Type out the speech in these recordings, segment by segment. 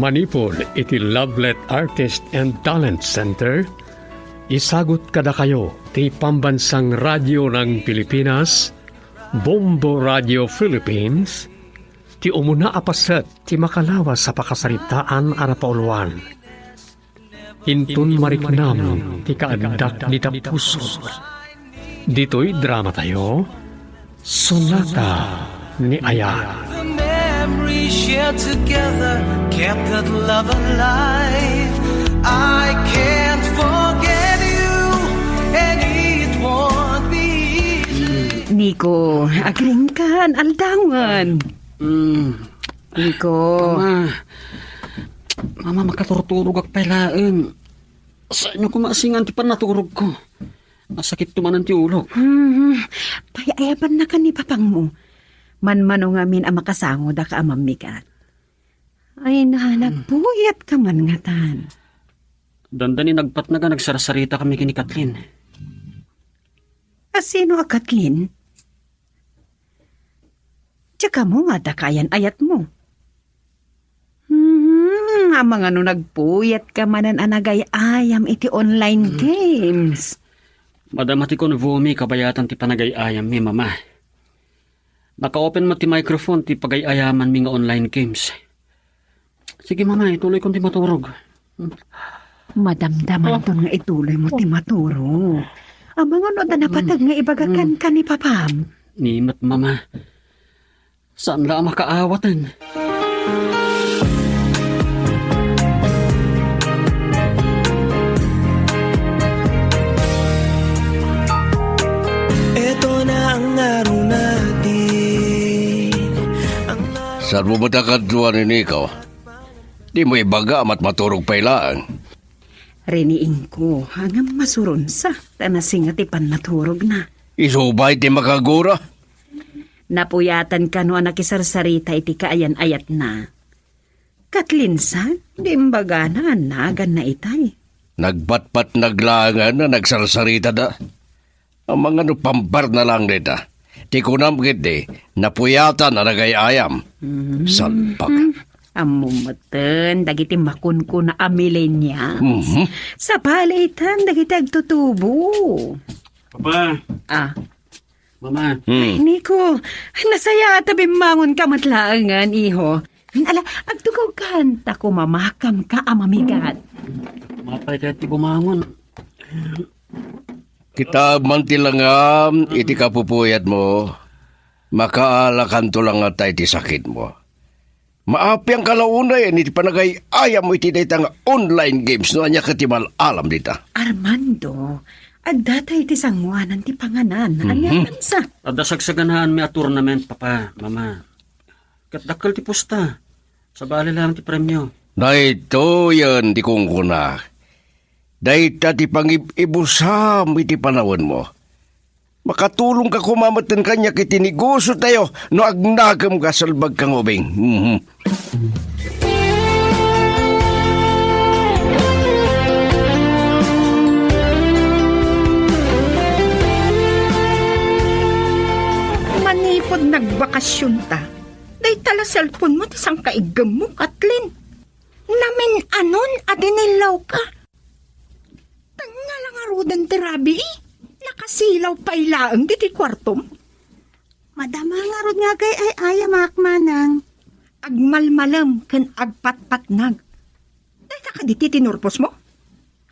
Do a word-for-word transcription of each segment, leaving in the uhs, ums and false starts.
Manipud iti Lovelet Artist and Talent Center, isagut kadakayo ti Pambansang Radyo ng Pilipinas, Bombo Radio Philippines, ti umuna a paset ti makalawas a pakasaritaan a napauluan. Inton mariknam ti kaaddak dita puso. Ditoy drama tayo, Sonata ni Ayat. The memories shared together kept that love alive. I can't forget you, and it won't be easy. Nico, agriingkan, aldawan. Mm. Nico. Mama. Mama, makaturturogak pay laeng. Saanyo koma asingan ti pannaturogko. Nasakitto manen ti ulok. Hmm. Pay-ayabannakan ni papangmo. Manmano ngamin a makasangoda ka a mammigat. Ay na, hmm, nagpuyatka man ngatan. Dandani nagpatnag a nagsarsarita kami ken ni Kathleen. A sino a Kathleen? Diak ammo nga adda kaayan-ayatmo. Hmm, amangan no nagpuyatka manen a nagay-ayam iti online, hmm, games. Madama ti convo mi kabayatan ti panagay-ayammi, Mama. Naka-open met ti microphone ti pagay-ayamanmi nga online games. Sige, Mama, ituloykon ti maturog. Madamdamanton nga ituloymo ti maturog. Amangan no adda napateg nga ibaga, hmm, kenka ni Papam. Ni met, Mama. Saan la a makaawaten? Ito na ang araw natin. Saan mo ba takadwa ni Nico? Di mo ibaga, mat maturog pay laeng. Riniingko, ngem masurunsa, ta nasinga ti pannaturogna. Isu pay ti makagura. Napuyatan kano a nakisarsarita iti kaayan-ayatna. Kathleen sa, di imbagana a naganna itay. Nagpatpatnag laengen a nagsarsaritada. Amangan no pambarna laeng dayta. Ti kunam ketdi, napuyatan a nagay-ayam. Mm. Salbag. Mm. Ammom metten dagiti makunkuna a millennials. Mhm. Sabali itan dagiti agtutubo. Papa. Ah. Mama. Hmm. Ay, Nico, nasayaat a bimmangonka met laengen, iho. Ala, agtugawkan, ta kumamakamka a mamigat. Mapay kayat ti bumangon. Kitaem man ti langam iti kapupuyatmo, makaalakanto la ngata iti sakitmo. Maapianka la unay iti panagay-ayam iti dayta nga online games no ania ket ti mal-alam dita. Armando, adda tay ti sangoanan ti panganan. Ania, mhm, sa? Adda sagsaganaanmi a tournament, Papa, Mama. Ket dakkel ti pusta. Sabali lang ti premio. Daytoyen ti kunkuna. Dayta ti pangib-ibusam iti panawenmo. Makatulongka koma metten kaniak iti negosio tayo no agnakemka, salbagka nga ubing. Mhm. Manipud nagbakasionta, dayta la cellphone mo ti sangkaiggemmo, Kathleen. Namin-anon a dinillawka. Ania la ngaruden ti rabii? Nakasilaw pay laeng ditoy kuartom. Madama ngarud nga agay-ayamak, manang. Agmalmalem ken agpatpatnag. Dayta kadi ti tinurposmo?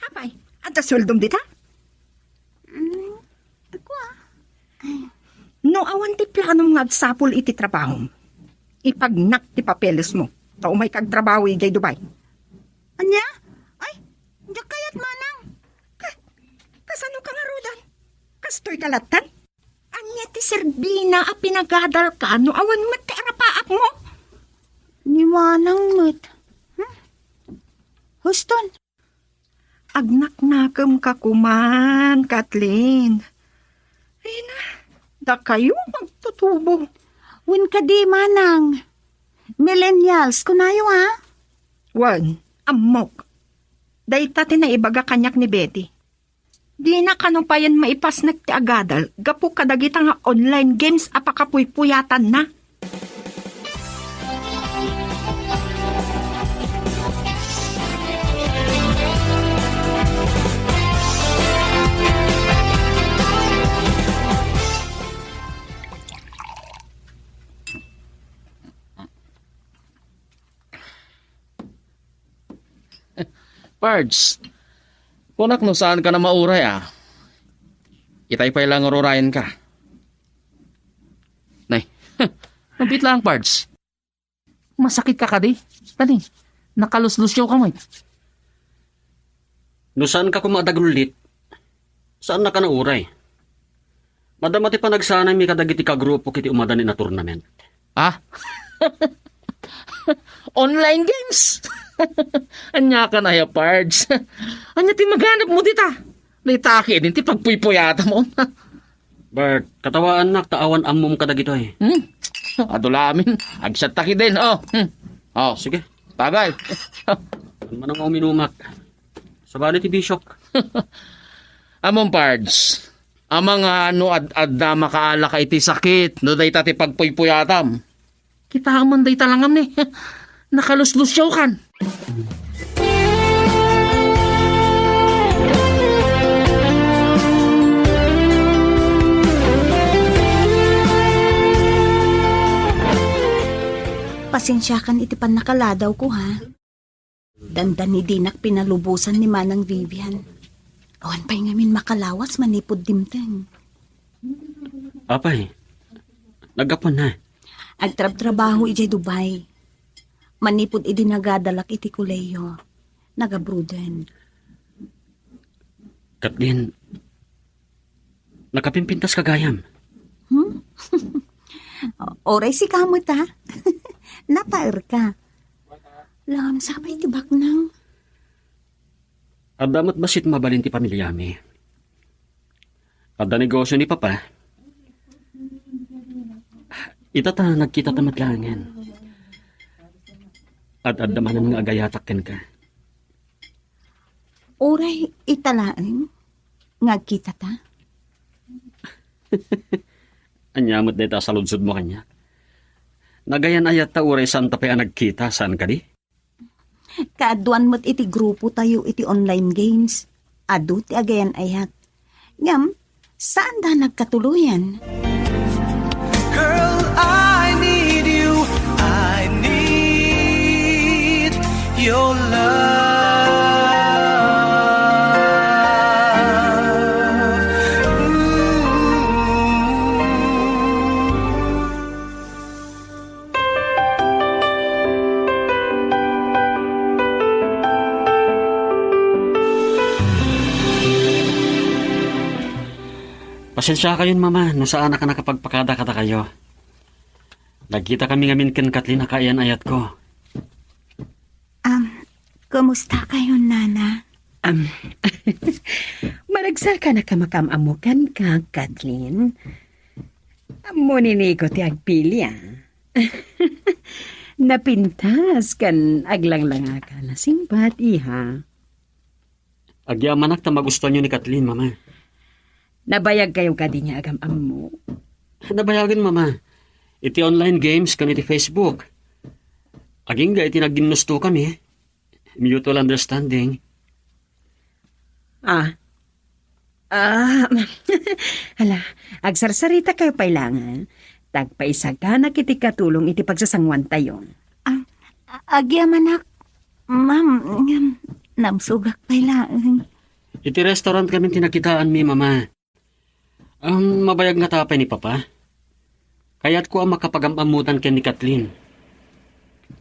Apay, adda sueldom dita? Mm, ako, ah. Ay. No awan ti planom nga agsapul iti trabahom, ipagnak ti papelesmo, ta umayka agtrabaho idiay Dubai. Ania? Ay, diak kayat, manang. Ka-, kasano ka ngaruden? Kastoy ka lattan? Ania ti serbina a pinagadalka no awan met ti arapaapmo? Ni manang met. Hmm? Houston, Agnaknakemka koman, Kathleen. Ay na, dakayo magtutubo. Wen kadi, manang. Millennials, kunayo, a? Wen, ammok. Dayta ti naibaga kaniak ni Betty. Dina kano payen maipasnek ti agadal gapu kadagita nga online games a pakapuypuyatanna. Pards, kunak no saan ka na mauray, ah. Itay pay lang ururayan ka. Nay, mabit lang, Pards. Masakit ka kadi? Tani, nakaluslusyaw ka met. No saan ka koma a dagullit, saan na ka nauray. Madama ti panagsanaymi kadagiti kagrupo iti umadanin a tournament. Ah? Online games? Ania ka na ya, Pards? Ania ti maganapmo dita? Dayta ketdin ti pagpuypuyatam. Bert, katawaannak ta awan ammom kadagitoy. Hmm? Adu la amin. Agsatta ketdin. Oh. Hmm. Oh. Sige. Tagay. Ano man ang uminumak? Sabali ti bisyok. Ammom, Pards. Amangan no ad-adda makaalaka iti sakit no dayta ti pagpuypuyatam. Kitaem man dayta langam ni. Nakaluslusyaw kan. Pasensiakan iti pannakaladawko, ha? Dandani dinak pinalubosan ni Manang Vivian. Awan pay ngamin makalawas manipud dimteng. Apay, naggapuan na. Agtrabtrabaho idiay Dubai. Manipud idi nagadalak iti kolehiyo, nagabruden. Kathleen, nakapimpintas ka gayam. Hmm? Oray sika met, ha? Napaer ka. Langam sa pay ti baknang. Adda met bassit mabalin ti pamiliami. Adda negosio ni Papa. Ita ta nagkita ta met laengen. Ad-adda manen nga agayatak kenka. Uray ita laeng nga agkita ta? Ania met dayta a saludsodmo kaniak? Nagayan-ayat ta uray saan ta pay a nagkita, saan kadi? Kaaduan met iti grupo tayo iti online games. Adu ti agayan-ayat. Ngem, saan da nagkatuloyan. Girl, I need you. I need your love. Ooh. Pasensiakayon, Mama, no saanak a nakapagpakada kadakayo. Nagkita kami ngamin ken Kathleen a kaayan-ayatko. Am, kumusta kayo, Nana? Am, maragsakan a kamakam-ammo kenka, Kathleen. Ammo ni Nico ti agpili, ah. Napintas ken aglanglangaka a nasingbat, iha. Agyamanak ta magustuanyo ni Kathleen, Mama. Nabayag kayo kadi nga agam-ammo? Nabayagen, Mama. Iti online games ken iti Facebook. Agingga iti nagginnustokami. Mutual understanding. Ah. Ah. Hala, agsarsarita kayo pay laeng. Tagpaisaganak iti katulong iti pagsasanguantayo. Ah, a-, agyamanak, ma'am, ngem namsugak pay laeng. Iti restaurant kami ti nakitaanmi, Mama. Ang mabayag nga tapay ni Papa. Kayatko a makapagam-ammutan ken ni Kathleen.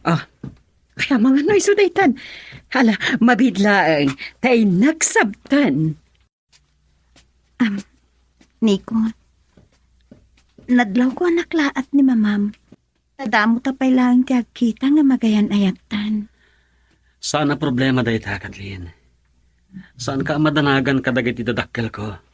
Ah, kaya mga no isu daytan. Hala, mabid laeng, tay nagsabtan. Am, Nico, nadlawko a naklaat ni Mamam. Nadamo ta pay laeng ti agkita nga magayan-ayattan. Saan a problema dayta, Kathleen. Saanka a madanagan kadagiti dadakkelko.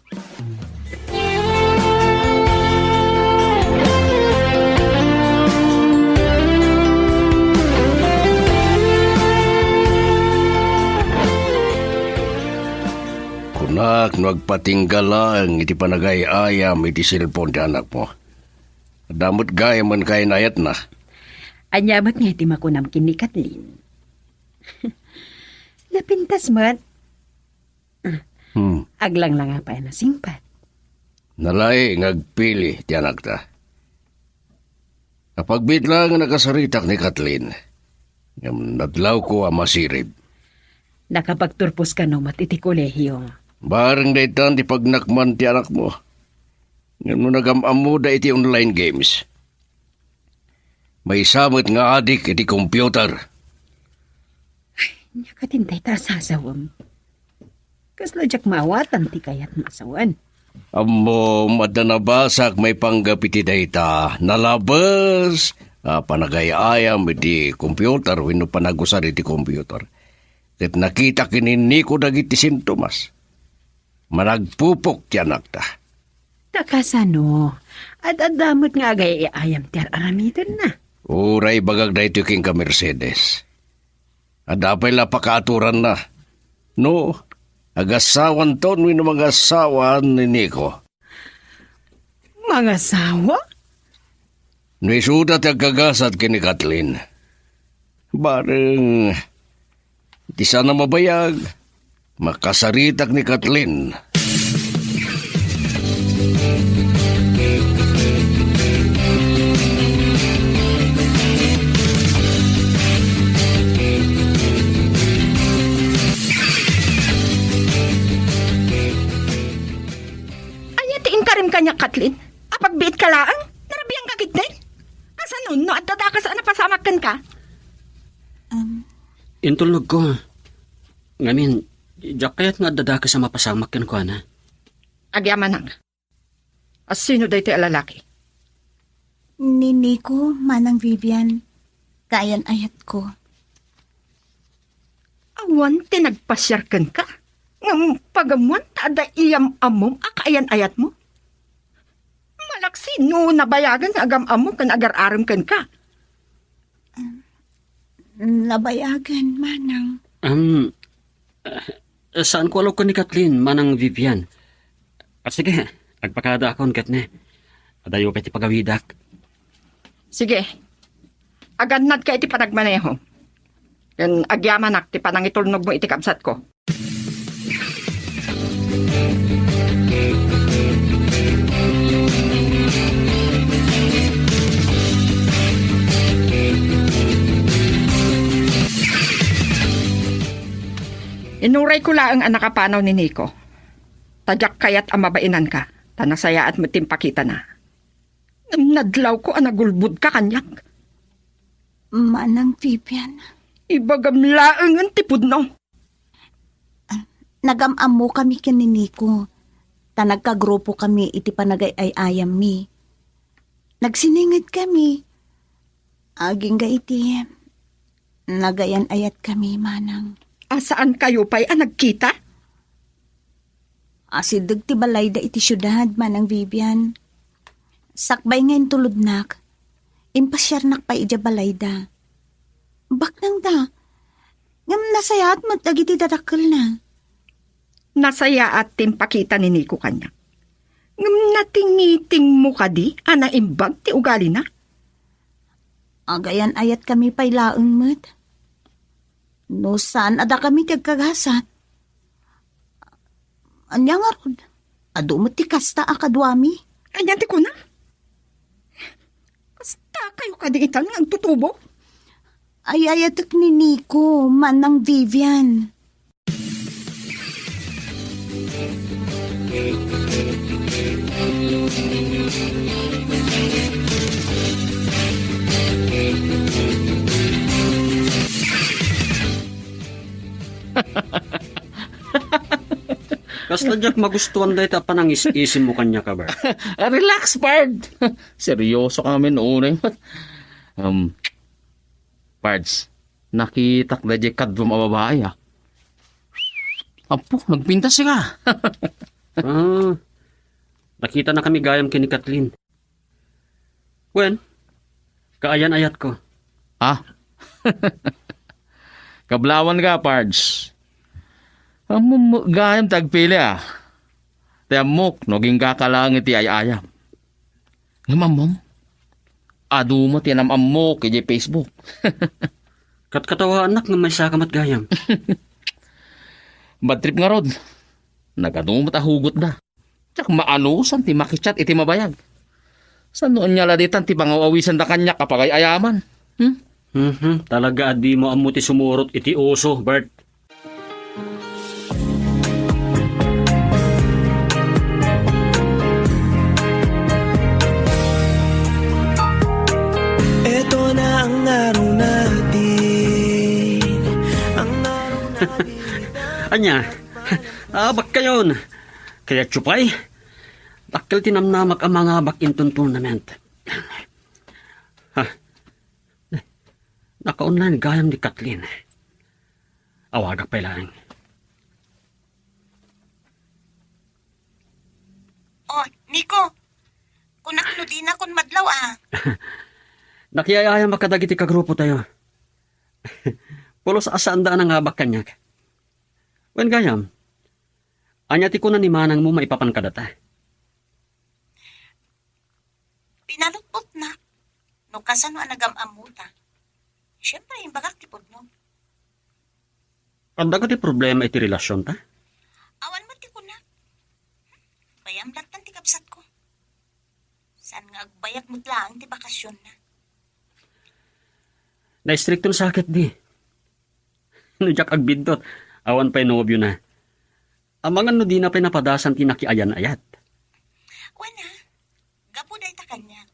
Kunak no agpatingga laeng iti panagay-ayam iti cellphone ti anakmo. Adda met gayam nga kaayan-ayatna. Ania met ngay ti makunam ken ni Kathleen? Napintas met. Hmm. Aglanglanga pay a nasingpat. Nalaing nga agpili ti anakta. Apagbiit laeng a nakasaritak ni Kathleen. Ngem nadlawko a masirib. Nakapagturpos kano met iti kolehio? Bareng daytan ti pagnakman ti anakmo. Ngem no nagam-ammoda iti online games, maysa met nga adik iti computer. Ania katin dayta a sasawem? Kasla diak maawatan ti kayatmo a sawen. Ammom, adda nabasak maipanggep iti dayta. Nalabes a panagay-ayam iti computer wenno panagusar iti computer. Ket nakita ken ni Nico dagiti sintomas. Managpupok ti anakda. Ta kasano? Ad-adda met nga agay-ayam ti ar-aramidenna. Uray ibagak daytoy kenka, Mercedes. Adda pay la pakaaturanna. No, agasawanton wenno mangasawan ni Nico. Mangasawa? No isuda ti agkagasat ken ni Kathleen. Bareng, iti saan a mabayag, makasaritak ni Kathleen. Ania ti inkarim kaniak, Kathleen? Apagbiit ka laeng? Narabian ka ketdi? Kasano no adda dakes a napasamak kenka? Um, Intulnogko. Ngamin, diak kayat nga adda dakes a mapasamak kenkuana. Agyamanak. Asino daytoy a lalaki? Ni Nico, Manang Vivian, kaayan-ayatko. Awan ti nagpasiar kenka? Ngem pagammoan ta adda iyam-ammom a kaayan-ayatmo? Malaksid no nabayagen nga agam-ammo ken agar-arem kenka. Nabayagen, Manang. Am, eh, saanko a law ken ni Kathleen, Manang Vivian. Ah, sige, agpakadaakon ket ne. Adayo pay ti pagawidak. Sige. Agannadka iti panagmaneho. Ken agyamanak ti panangitulnogmo iti kabsatko. Inurayko laeng a nakapanaw ni Nico. Ta diak kayat a mabainanka, ta nasayaat met ti impakitana. Ngem nadlawko a nagulbodka kaniak. Manang Vivian. Ibagam laengen ti pudno. Nagam-ammokami ken ni Nico, ta nagkagrupokami iti panagay-ay-ayammi. Nagsiningedkami. Agingga iti nagayan-ayatkami, Manang. A, saankayo pay a nagkita? Asideg ti balayda iti siudad, Manang Vivian. Sakbay nga intulodnak, impasiarnak pay idiay balayda. Baknangda, ngem nasayaat met dagiti dadakkelna. Nasayaat ti impakita ni Nico kaniak. Ngem natingitingmo kadi a naimbag ti ugalina? Agayan-ayatkami pay laeng met. No saan a dakami ti agkagasat, ania ngarud? Adu met ti kasta a kaduami. Ania ti kuna? Kasta kayo kadi itan nga agtutubo? Ay-ayatek ni Nico, Manang Vivian. Kasla diak magustuan dayta a panangis-isimmo kaniak, Bert. Ah, relax, pard. Seryoso ka ngamin, unay met. Um, Pards, nakitak daydiay kaduam a babai, ah. Apo, nagpintas ka. Ah, nakitanakami gayam ken ni Kathleen. Wen, kaayan-ayatko. Ah? Kablawan ka, Pards. Ammom gayam ti agpili, ah. Ti ammok, no agingga ka laeng iti ay-ayam. Ngem ammom, adu met ti nam-ammok idiay Facebook. Katkatawaannak ngem maysaka met gayam. Bad trip ngarud, nagadu met a hugotda. Diak maanusan ti makichat iti mabayag. Saan no ania la ditan ti pangaw-awisanda kaniak a pagay-ayaman? Hmm? Mhm, talaga a dimo ammo ti sumurot iti uso, Bert. Ang narunadin, ang narunadin. Ania? Ah, bakkayon. Kayatyo pay? Dakkel ti namnamak a mangabak inton tournament. Ha? Naka-online gayam ni Kathleen. Awagak pay laeng. Oh, Nico. Kunak no dinakon madlaw, ah. Nakiay-ayamak kadagiti kagrupotayo. Pulos a saanda a nangabak kaniak. Wen gayam, ania ti kuna ni manangmo maipapan kadata? Pinalutpotna no kasano a nagam-ammota. Siyempre, imbagak ti pudno. Adda kadi problema iti relasionta? Awan met ti kuna. Bayam lattan ti kabsatko. Saan nga agbayag met laeng ti bakasionna. Naistrikton sa ketdi. No diak agbiddut, awan pay nobiona. Amangan no dina pay napadasan ti nakiayan-ayat. Wen a, gapu dayta kaniak.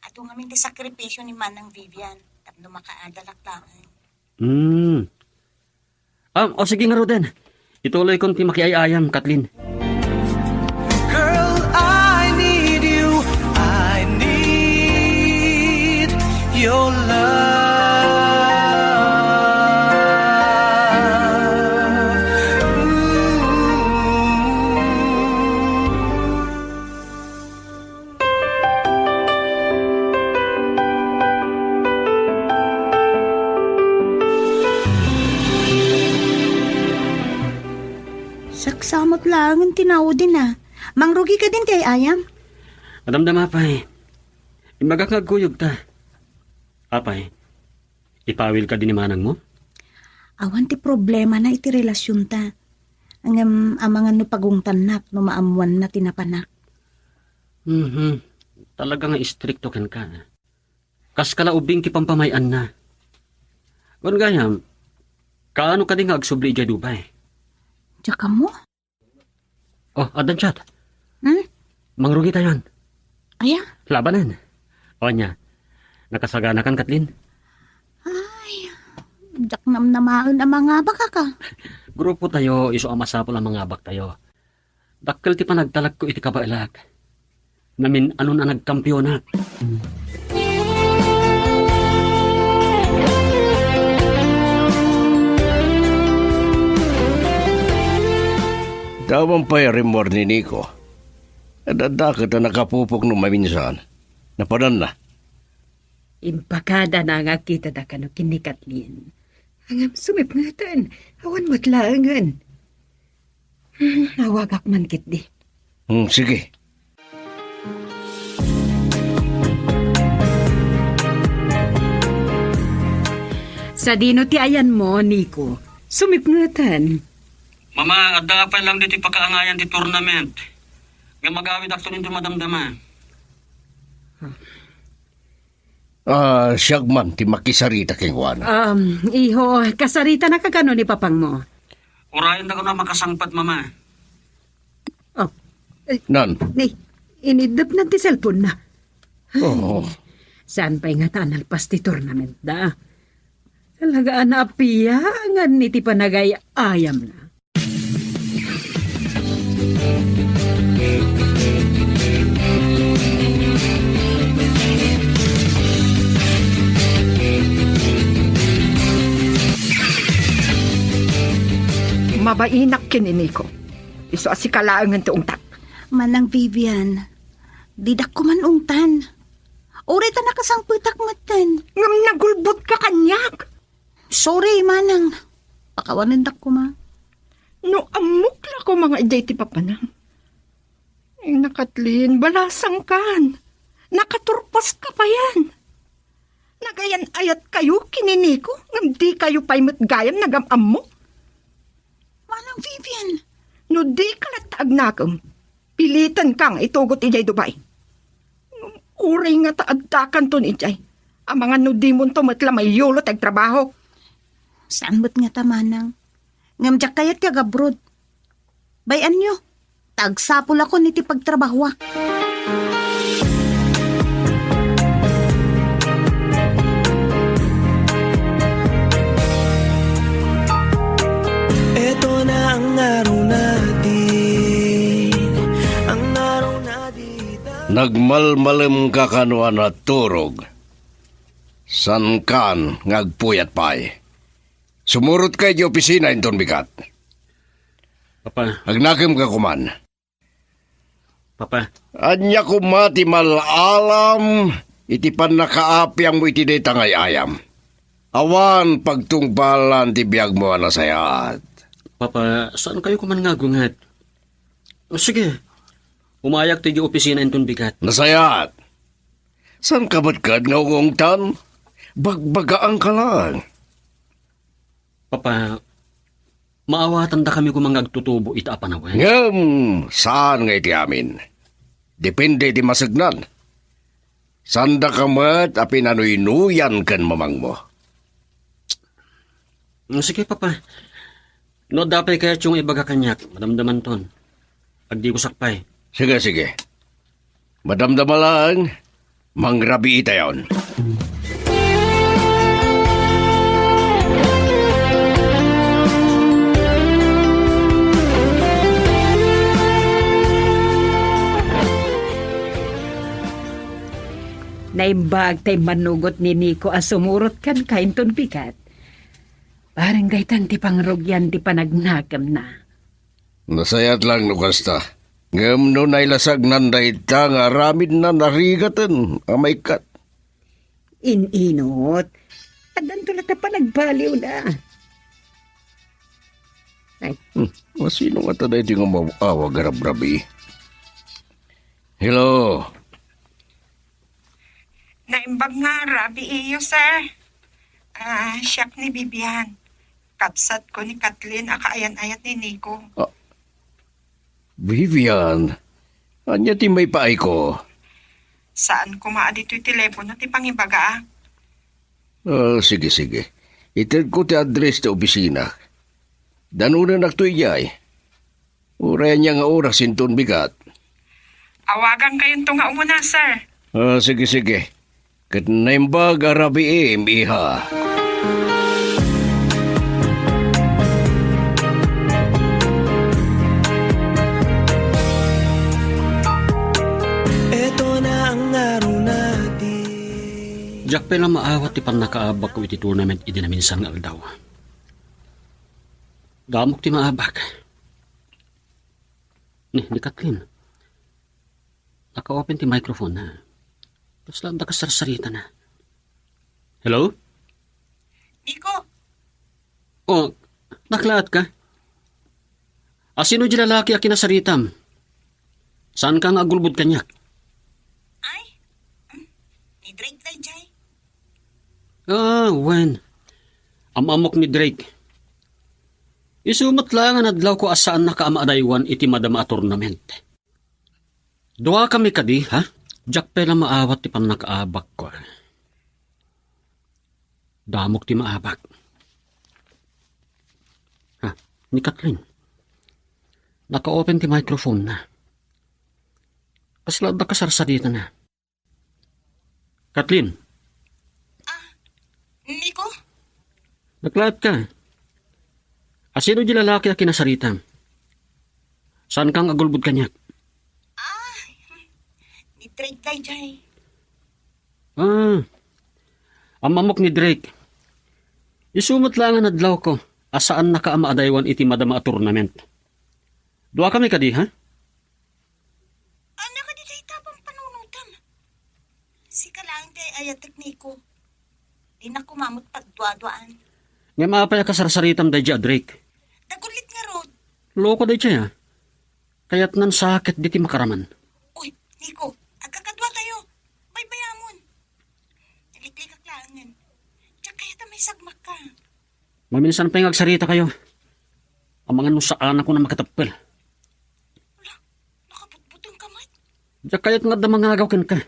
Adu ngamin ti sakripisio ni Manang Vivian tapno makaadalak laeng. Hmm. Um, o sige ngaruden. Ituloykon ti makiay-ayam, Kathleen. Girl, I need you. I need your love. Ooh. Saksamot laengen ti naudin a. Mangrugi kadin ti ay-ayam? Madamdama pay. Imbagak nga agkuyogta. Apay, ipawil kadi ni manangmo? Awan ti problemana iti relasionta. Ngem amangan no pagungtannak no maammoanna ti napanak. Mhm. Talaga nga istrikto kenka. Kas kala ubing ti pampamay-anna. Wen gayam, kaano kadi nga agsubli idiay Dubai? Diak ammo? Oh, addan chat. Hmm? Mangrugitayon. Aya? Labanen. O, ania? Nakasaganakan, Kathleen? Ay, diak namnamaen a mangabak, kaka. Grupotayo, isu a masapul a mangabaktayo. Dakkel ti panagtalekko iti kabaelak. Namin-anon a nagkampionak. Awan pay a rimmuar ni Nico. Adda ket a nakapupok no maminsan. Napananna. Impakada na nga kitada kano ken ni Kathleen. Ngem sumipngeten, awan met laengen. Hmm, awagak man ketdi. Hmm, sige. Sadino ti ayanmo, Nico? Sumipngeten. Mama, adda pay lang ditoy pakaangayan ti tournament. Nga magawidakton inton madamdama. Ah, siak man ti makisarita kenkuana. Um, iho, kasaritanaka kano ni papangmo? Urayenda kano a makasangpet, Mama. Oh. Eh, Nan? Ni, iniddepna ti cellphone-na. Ay, Oo. Saan pay ngata a nalpas ti tournament da? Talaga a naapiangan iti panagay-ayamna. Mabainak ken ni Nico. Isu a sika laengen ti ungtak. Manang Vivian, didak koma ungtan. Uray ta nakasangpetak metten. Ngem nagulbotka kaniak. Sorry, Manang. Pakawanendak koma. No ammok la koma nga idiay ti papanam. Ay, na Kathleen, balasangkan. Nakaturposka payen. Nagayan-ayatkayo ken ni Nico, ngem dikayo pay met gayam nagam-ammo. Manang Vivian. No dika latta agnakem, pilitenka nga itugot idiay Dubai. Uray ngata addakanton idiay, amangan no dimonto met la maiyulo ti agtrabaho. Saan met ngata, Manang? Ngem diak kayat ti agabroad. Bay-anyo, ta agsapulakon iti pagtrabahoak. Nagmalmalemka kano a naturog? Saankan nga agpuyat pay? Sumurotka idiay opisina inton bigat. Papa. Agnakemka koman. Papa. Ania koma ti mal-alam iti pannakaapiangmo iti dayta nga ay-ayam? Awan pagtungpalan ti biagmo a nasayaat. Papa, saankayo koman nga agunget? Sige, umayak ti idiay opisina inton bigat. Nasayaat. Saanka met kad nga ungungtan? Bagbagaanka laeng. Papa, maawatandakami koma nga agtutubo ita a panawen. Ngem, saan nga iti amin. Depende iti masegnan. Saandaka met a pinanuynuyan ken mamangmo. Mm, sige, Papa. No adda pay kayatyo nga ibaga kaniak, madamdamanton. Agdigusak pay. Sige, sige. Madamdama laeng, mangrabiitayon. Naimbag tay manugot ni Nico a sumurot kenka inton bigat. Bareng daytan ti pangrugian ti panagnakemna. Nasayaat laeng no kasta. Ngem no nailasagnan dayta nga aramidna, narigaten a maikkat. In-inot. Addanto latta panagbaliwna. Ay. Hmm. Masino ngata daytoy nga maaw-awag a rabrabii? Hello? Naimbag nga rabiiyo, sir. Ah, siak ni Vivian. Kabsatko ni Kathleen a kaayan-ayat ni Nico. Ah, Vivian, ania ti maipaayko? Saan koma a ditoy telepono ti pangibaga, a? Ah, sige, sige. Itedko ti address ti opisina. Danonennakto idiay. Uray ania nga oras inton bigat. Awagankayonto nga umuna, sir. Ah, sige, sige. Ket naimbag a rabiim, iha. Diak pay la maawat ti pannakaabakko iti tournament idi naminsan nga aldaw. Damok ti maabak. Ni, ni Kathleen. Naka-open ti microphone na. Kasla adda kasarsaritana. Hello? Nico! Oh, naklaatka? Asino di lalaki a kinasaritam? Saanka nga agulbod kaniak? Ay, mm, ni Drake daydiay. Ah, wen. Am-ammok ni Drake. Isu met laeng a nadlawko a saannaka a maadaywan iti madama a tournament. Duakami kadi, ha? Diak pay la maawat ti pannakaabakko. Damok ti maabak. Ha? Ni Kathleen. Naka-open ti microphone na. Kasla adda kasarsaritana. Kathleen. Ah, Nico? Naklaatka. Asino di lalaki a kinasaritam? Saanka nga agulbod kaniak? Ah, ni Drake daydiay. Ah, am-ammok ni Drake. Isu met laeng a nadlawko a saannaka a maadaywan iti madama a tournament. Duakami kadi, ha? Ania kadi dayta a pampanunotam? Sika laeng ti ay-ayatek, Nico. Dinak koma met pagduaduaan. Ngem apay a kasarsaritam daydiay a Drake? Dagulit ngarud. Loko daydiay, a. Kayatnan sakit diti makaraman. Uy, Nico, agkakaduatayo. Baybayamon. Naliklikak laengen. Diak kayat a maisagmakka. Maminsan pay nga agsaritakayo. Amangan no saanakon a makiteppel. Ala, nakabutbutengka met? Diak kayat nga adda mangagaw kenka.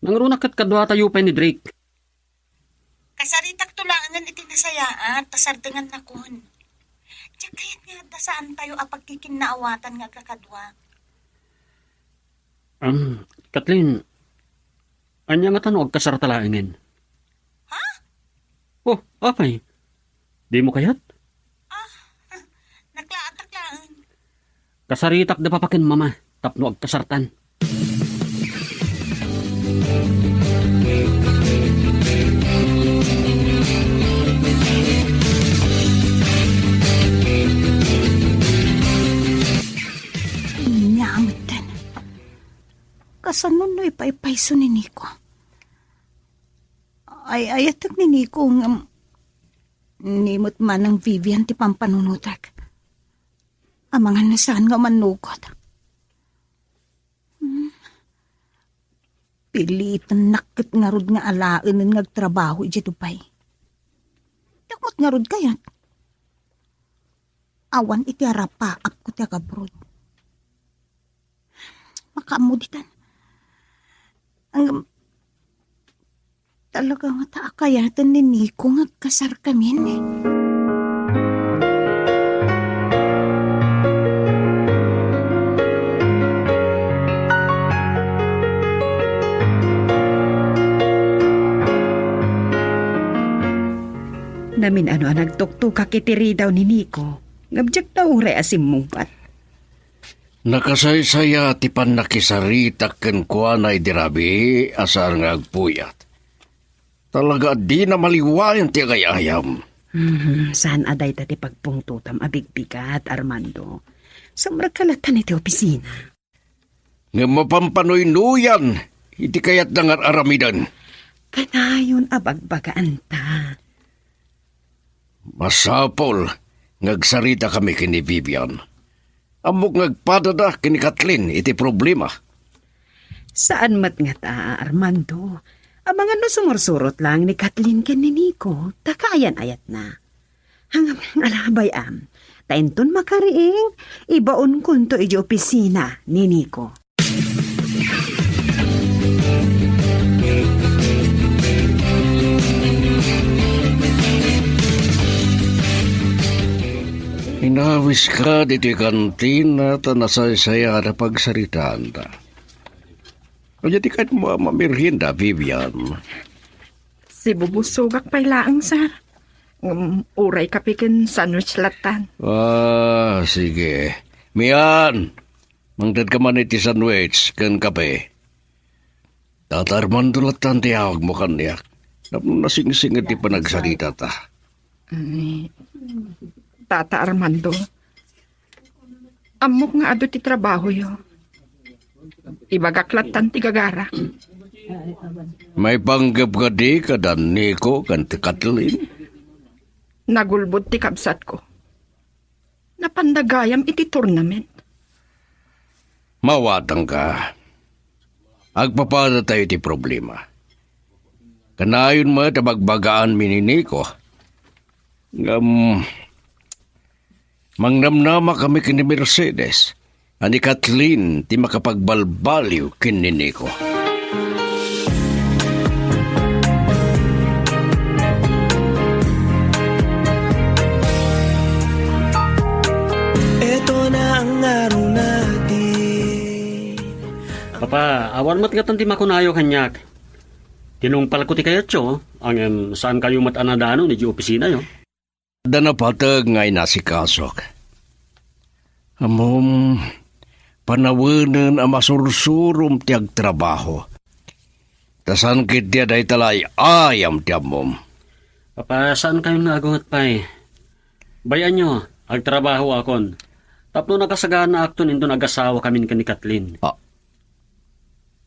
Nangruna ket kaduatayo pay ni Drake. Kasaritakto laengen iti nasayaat, ta sardengannakon. Diak kayat nga adda saantayo a pagkikinnaawatan nga agkakadua. Am, Kathleen, ania ngata no agkasarta laengen? Ha? Oh, apay? Dimo kayat? Ah, naklaatak Kasaritak da papa ken mama tapno agkasartan. Ania metten? Kasano no ipaypayso ni Nico? Ay-ayatek ni Nico ngem ni met manang Vivian ti pampanunotek. Amangan no saan nga umannugot. Hmm. Pilitennak ket ngarud nga alaenen nga agtrabaho idiay Dubai. Diak met ngarud kayat. Awan iti arapaapko ti agabroad. Makaammo ditan. Ngem, talaga ngata a kayaten ni Nico nga agkasarkamin. Namin-ano a nagtuktokak iti ridaw ni Nico, ngem diak nauray a simmungpat. Nakasaysaya ti pannakisaritak kenkuana idi rabii a saan nga agpuyat. Talaga a dina maliwayan ti agay-ayam. Mhm, saan a dayta ti pagpungtotam a bigbigat, Armando. Sumrekka latta iti opisina. Ngem mapanpanuynuyan iti kayatna nga ar-aramiden. Kanayon a bagbagaanta. Masapul nga agsaritakami ken ni Vivian. Ammok nga agpadada ken ni Kathleen iti problema. Saan met ngata, Armando. Amangan no sumursurot laeng ni Kathleen ken ni Nico, ta kaayan-ayatna. Ngem, ala, bay-am, ta inton makariing, ibaonkonto idiay opisina ni Nico. Inawiska ditoy kantina ta nasaysayaan a pagsaritaanda. Ania ti kayatmo a mamerienda, Vivian? Sibubusogak pay laeng, sir. Ngem uray kape ken sandwich lattan. Ah, sige. Mian, mangtedka man iti sandwich ken kape. Tata Armando lattan ti awagmo kaniak. Tapno nasingsinged ti panagsaritata. Ni Tata Armando, ammok nga adu ti trabahoyo. Ibagak lattan ti gagarak. Maipanggep kadi kada Nico ken ti Kathleen? Nagulbod ti kabsatko. Napanda gayam iti tournament. Mawatangka. Agpapadatayo iti problema. Kanayon met a bagbagaanmi ni Nico. Ngem, mangnamnamakami ken ni Mercedes, a ni Kathleen ti makapagbalbaliw ken ni Nico. Eto na ang araw natin. Papa, awan met ngatan ti makunayo kaniak. Tinungpalko ti kayatyo, ngem saankayo met a nadanon idiay opisinayo. Adda napateg nga inasikasok. Ammom, panawenen a masursurom ti agtrabaho. Ta saan ketdi a dayta la ay-ayam ti ammom. Papa, saankayon nga agunget pay. Bay-anyo, agtrabahoakon. Tapno nakasaganaakton inton agasawakamin ken ni Kathleen. Ah,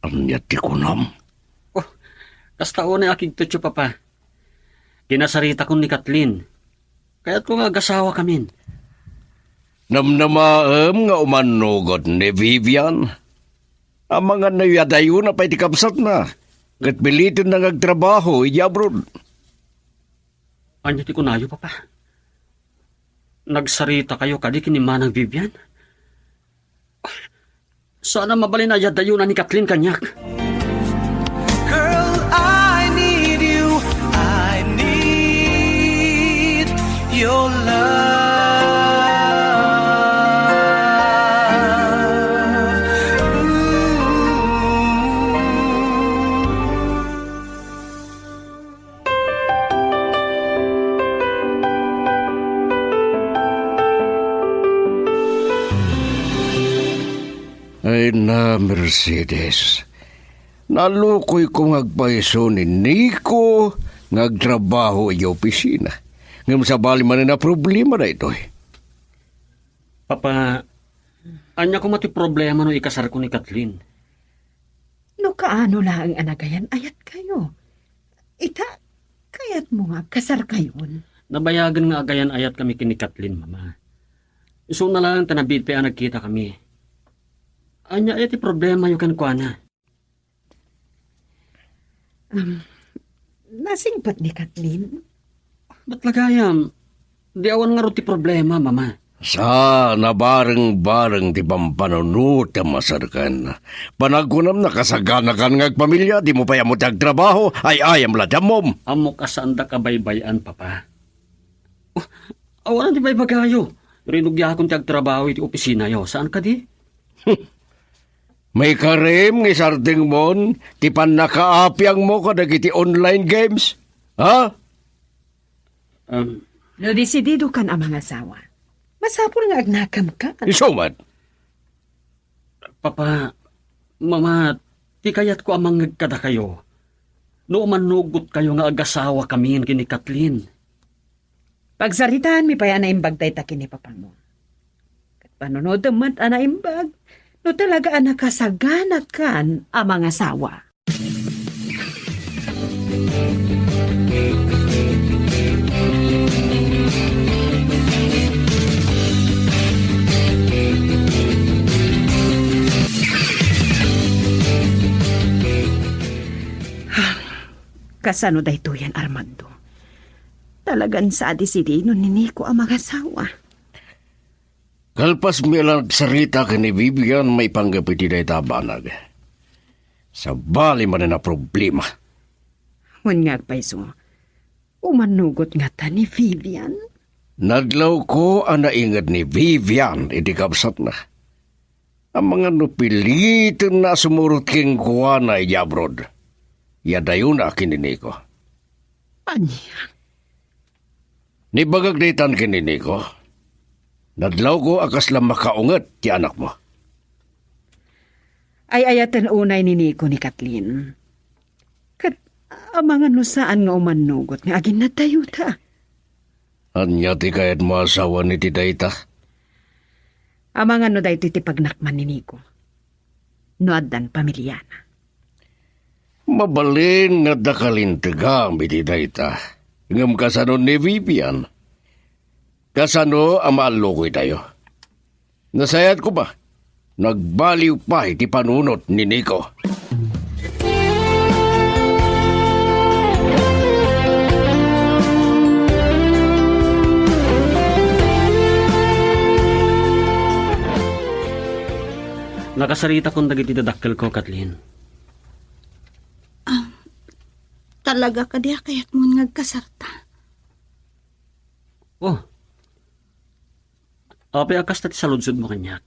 ania ti kunam? Oh, kasta unay a kigtotyo, Papa. Kinasaritakon ni Kathleen. Kayatko nga agasawakamin. Namnamaem nga umannugot ni Vivian. Amangan no iyadayona pay ti kabsatna, ket pilitenna nga agtrabaho idiay abroad. Ania ti kunayo, Papa? Nagsaritakayo kadi ken ni Manang Vivian? Saan a mabalin a iyadayona ni Kathleen kaniak. Girl, I need you. I need your love. Ooh. Na, Mercedes, nalukoyko nga agpayso ni Nico nga agtrabaho idiay opisina. Ngem sabali manen a problema daytoy. Papa, ania koma ti problema no ikasarko ni Kathleen? No kaano laeng a nagayan-ayatkayo, ita, kayatmo nga agkasarkayon? Nabayagen nga agayan-ayatkami ken ni Kathleen, Mama. Isuna laeng ta nabiit pay a nagkitakami. Ania aya ti problemayo kenkuana? Um, nasingpet ni Kathleen? Ba't lagayam? Di awan ngarud ti problema, Mama. Sa, nabareng-bareng ti pampanunotem a serkan. Panagkunam, nakasaganakan nga agpamilia, dimo pay ammo ti agtrabaho, ay-ayam la ti ammom. Ammok a saandak a baybay-an, Papa. Oh, awanan ti baybagayo. Rinugiakon ti agtrabaho iti opisinayo. Saan kadi? Maikarim nga isardengmon ti pannakaapiangmo kadagiti online games? Ha? Um, No desididokan a mangasawa, masapul nga agnakem ka. Isu met. Papa, Mama, ti kayatko a mangngeg kadakayo, no umannugotkayo nga agasawakamin ken ni Kathleen. Pagsaritaanmi pay a naimbag dayta ken ni papamo. Ket panunotem met a naimbag no talaga a nakasaganakan a mangasawa. Kasano daytoyen, Armando? Talagan sa a desidido ni Nico a mangasawa. Kalpasmi a nagsarita ken ni Vivian maipanggep iti dayta a banag, sabali manen a problema. Wen nga agpayso, umannugot ngata ni Vivian? Nadlawko a nainged ni Vivian iti kabsatna. Amangan no pilitenna a sumurot kenkuana idiay abroad. Iadayona ken ni Nico. Ania? Nibagak daytan ken ni Nico. Nadlawko a kasla makaunget ti anakmo. Ay-ayaten unay ni Nico ni Kathleen. Ket amangan no saan nga umannugot nga aginnadayota. Ania ti kayatmo a sawen iti dayta? Amangan no daytoy ti pagnakman ni Nico. No addan pamiliana. Mabalin nga adda kalintegam iti dayta. Ngem kasano ni Vivian? Kasano a maallukoytayo? Nasayaat koma, nagbaliw pay ti panunot ni Nico. Nakasaritakon dagiti dadakkelko, Kathleen. Ah, talaga kadi a kayatmon nga agkasarta? Oh. Apay a kasta ti saludsodmo kaniak?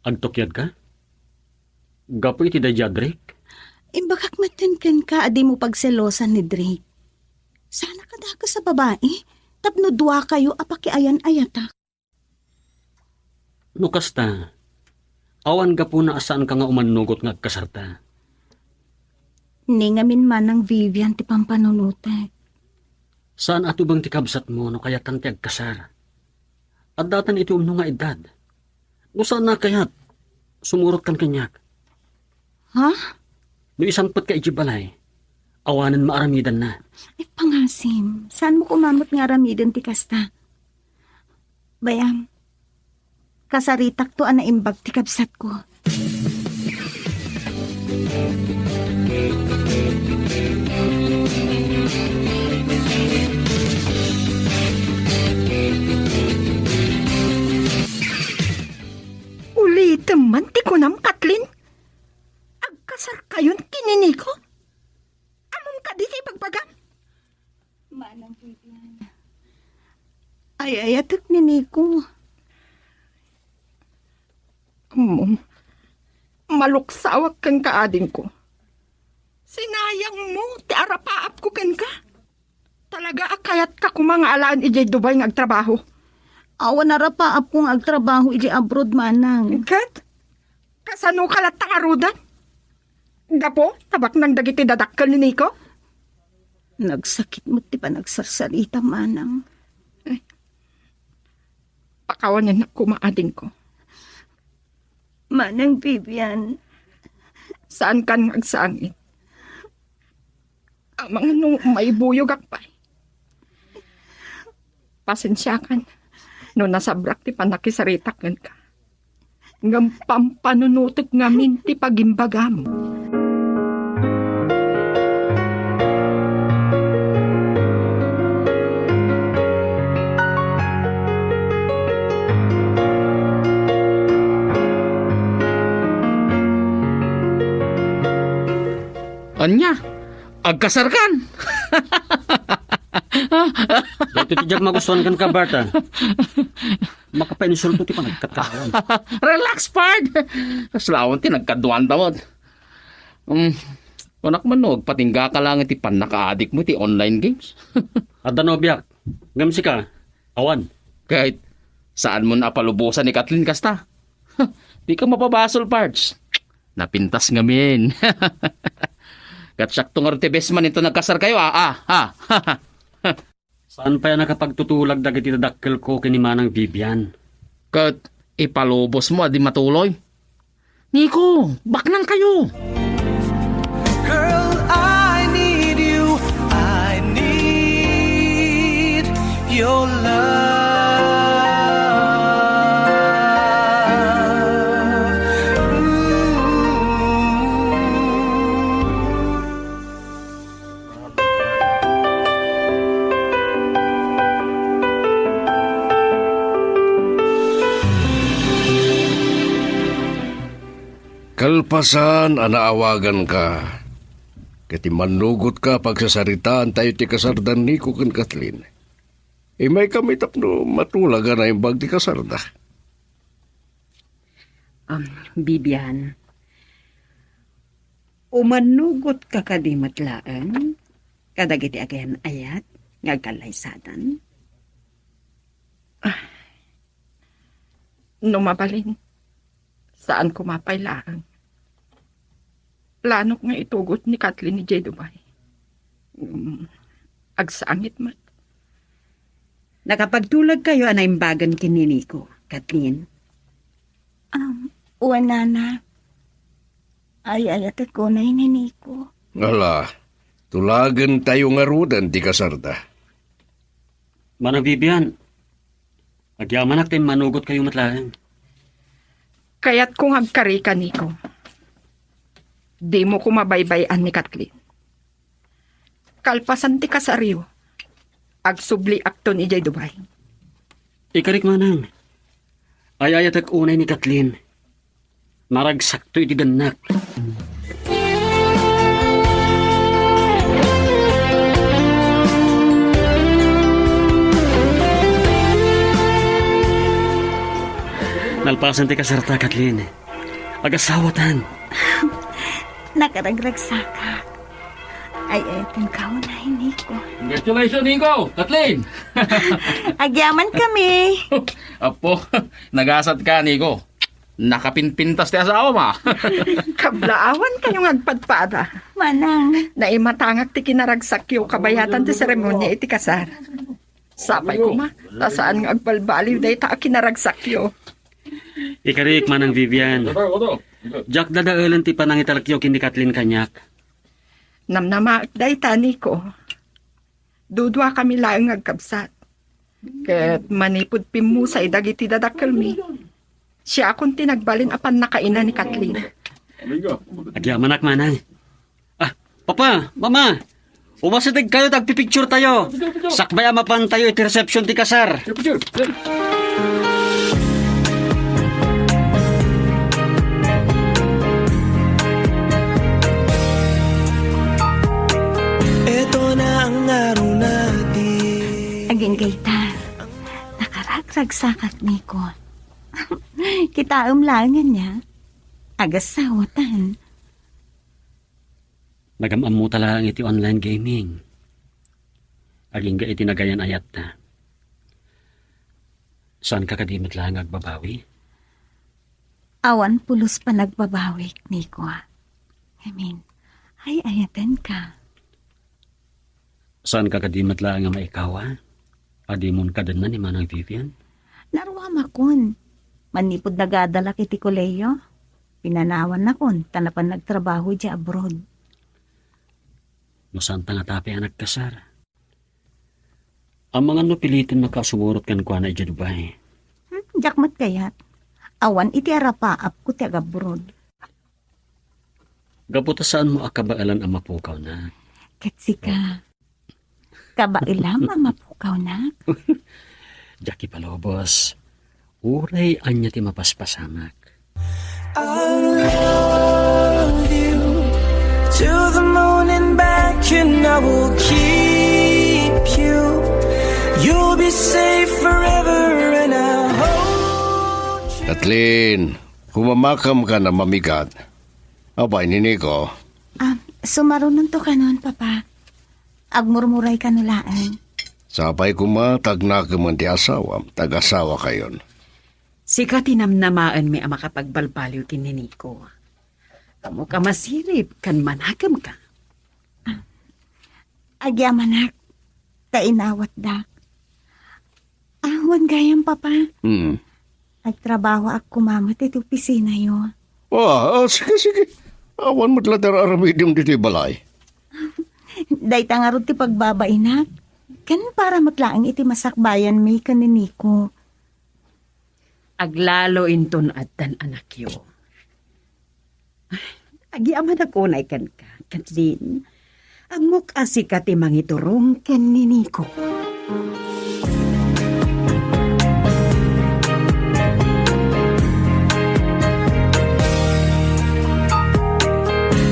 Agtukiadka? Gapu iti daydi a Drake? Imbagak metten kenka a dimo pagselosan ni Drake. Saan a kadakes a babai tapno duakayo a pakiayan-ayatak. No kasta, awan gapuna a saanka nga umannugot nga agkasarta. Ni ngamin manang Vivian ti pampanunotek. Saan a tubeng ti kabsatmo no kayatan ti agkasar. Addatan iti umno nga edad. No saan a kayat, sumurotkan kaniak. Ha? No isangpetka iti balay, awanen maaramidanna. Ay, pangasim, saanmo koma met nga aramiden ti kasta? Bay-am, kasaritakto a naimbag ti kabsatko. Ulitem man ti kunam, Kathleen. Agkasarkayon ken ni Nico? Ammom kadi ti ibagbagam? Manang Vivian. Ay-ayatek ni Nico. Ammom, maluksawak kenka, adingko. Sinayangmo ti arapaapko kenka. Talaga a kayatka koma nga alaen idiay Dubai nga agtrabaho. Awan arapaapko nga agtrabaho idiay abroad, manang. Ket? Kasano ka latta ngaruden? Gapu ta baknang dagiti dadakkel ni Nico? Nagsakit met ti panagsarsarita, manang. Pakawanen koma, adingko. Manang Vivian. Saankan nga agsangit. Amangan no maibuyogak pay. Pasensiakan no nasabrak ti pannakisaritak kenka. Ngem pampanunotek ngamin ti pagimbagam. Ania? Agkasarkan? Daytoy ti diak magustuan kenka, Bart, a. Makapainsulto ti panagkatawa. Relax, pard! Kasla awan ti nagkaduanta met. Um, kunak man no, agpatinggaka laeng iti pannakaadikmo iti online games. Adda nobiak. Ngem sika, awan. Ket saanmo a palubosan ni Kathleen kasta? Dika mapabasol, pards. Napintas ngamin. Ket siakto ngarud ti best man inton nagkasarkayo, a, a, a. Saan pay a nakapagtutulag dagiti dadakkelko ken ni Manang Vivian? Ket ipalubosmo a di matuloy. Nico, baknangkayo. Girl, I need you. I need your love. Ooh. Kalpasan a naawaganka, ket immannugotka a pagsasaritaantayo ti kasarda ni Nico ken Kathleen. Immaykami tapno matulagan a naimbag ti kasarda. Um, Vivian, umannugotka kadi met laeng kadagiti agan-ayat nga agkallaysadan? Ah, no mabalin, saan koma pay laeng. Planok nga itugot ni Kathleen idiay Dubai. Mm, agsangit met. Nakapagtulagkayo a naimbagan ken ni Nico, Kathleen? Um, wen, Nana. Ay-ayatek unay ni Nico. Ala, tulagentayo ngaruden ti kasarda. Manang Vivian, agyamanak ta immanugotkayo met laeng. Kayatko nga agkarika, Nico. Dimo koma baybay-an ni Kathleen. Kalpasan ti kasaryo, agsubliakton idiay Dubai. Ikarik, manang. Ay-ayatek unay ni Kathleen. Naragsakto iti dennak. Nalpasan ti kasarta, Kathleen. Agasawatan. Nakaragragsakak. Ay, ay, tungkaw na, Nico. Congratulations, Nico! Kathleen! Agyaman kami. Apo, nagasat ka, Nico. Nakapinpintas ti asawam, a. Kablaawankayo nga agpadpada. Manang. Naimatangak ti kinaragsakyo kabayatan ti seremonia iti kasar. Sapay koma, ta saan nga agbalbaliw dayta a kinaragsakyo. Ikarik, Manang Vivian. Diak dadaelen ti panangitalekyo ken ni Kathleen kaniak. Namnamaek dayta, Nico. Duduakami laeng nga agkabsat. Ket manipud pimmusay dagiti dadakkelmi, siakon ti nagbalin a pannakaina ni Kathleen. Agyamanak, manang. Ah, Papa, Mama, umasidegkayo ta agpipicturetayo. Sakbay a mapantayo iti resepsion ti kasar. Eto na ang araw natin. Agingga ita, nakaragragsakak, Nico. Kitaem laeng ania, agasawatan. Nagam-ammota laeng iti online gaming. Agingga iti nagayan-ayatta. Saanka kadi met laeng nga agbabawi? Awan pulos panagbabawik, Nico. I mean, ay-ayatenka. Saanka kadi met laeng a maikawa? Adimon kadenna ni Manang Vivian? Naruamakon. Manipud nagadalak iti kolehiyo, pinanawannakon ta napan nagtrabaho idiay abroad. No saanta nga tapay a nagkasar. Amangan no pilitennaka a sumurot kenkuana idiay Dubai. Hmm, diak met kayat. Awan iti arapaapko ti agabroad. Gapu ta saanmo a kabaelan a mapukawnak. Ket sika, kabaelam a mapukawnak? Diak ipalubos. Uray ania ti mapaspasamak. I'll love you till the moon and back, and I will keep you. You'll be safe forever, and I'll hold you. Kathleen, kumamakamkan a mamigat. Apay ni Nico? Ah, sumarunonto kanon, Papa. Agmurmuray kano laeng. Sapay koma ta agnakemen ti asawam, ta agasawakayon. Sika ti namnamaenmi a makapagbalbaliw ken ni Nico. Ammok a masirib ken manakemka. Agyamanak, ta inawatda. Awan gayam, Papa. Hmm. Agtrabahoak koma met iti opisinayo. Ah, ah, sige, sige. Awan met la ti ar-aramidem ditoy balay. Dayta ngarud ti pagbabainak. Ken para met laeng iti masakbayanmi ken ni Nico. Aglalo inton addan anakyo. Agyamanak unay kenka, Kathleen. Ammok a sika ti mangiturong ken ni Nico.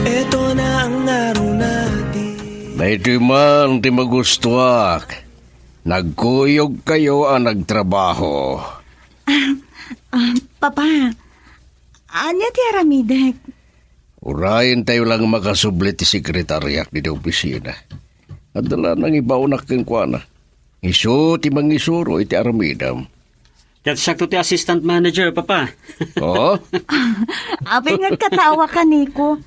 Eto na ang ngaruna ti. Daytoy man ti magustuak. Nagkuyogkayo a nagtrabaho. Ah, ah, Papa, ania ti aramidek? Urayentayo lang makasubli ti sekretariak ditoy opisina. Adda la nangibaonak kenkuana. Isu ti mangisuro iti aramidem. Ket siakto ti assistant manager, Papa. Oo? Apay nga agkatawa ka, Nico.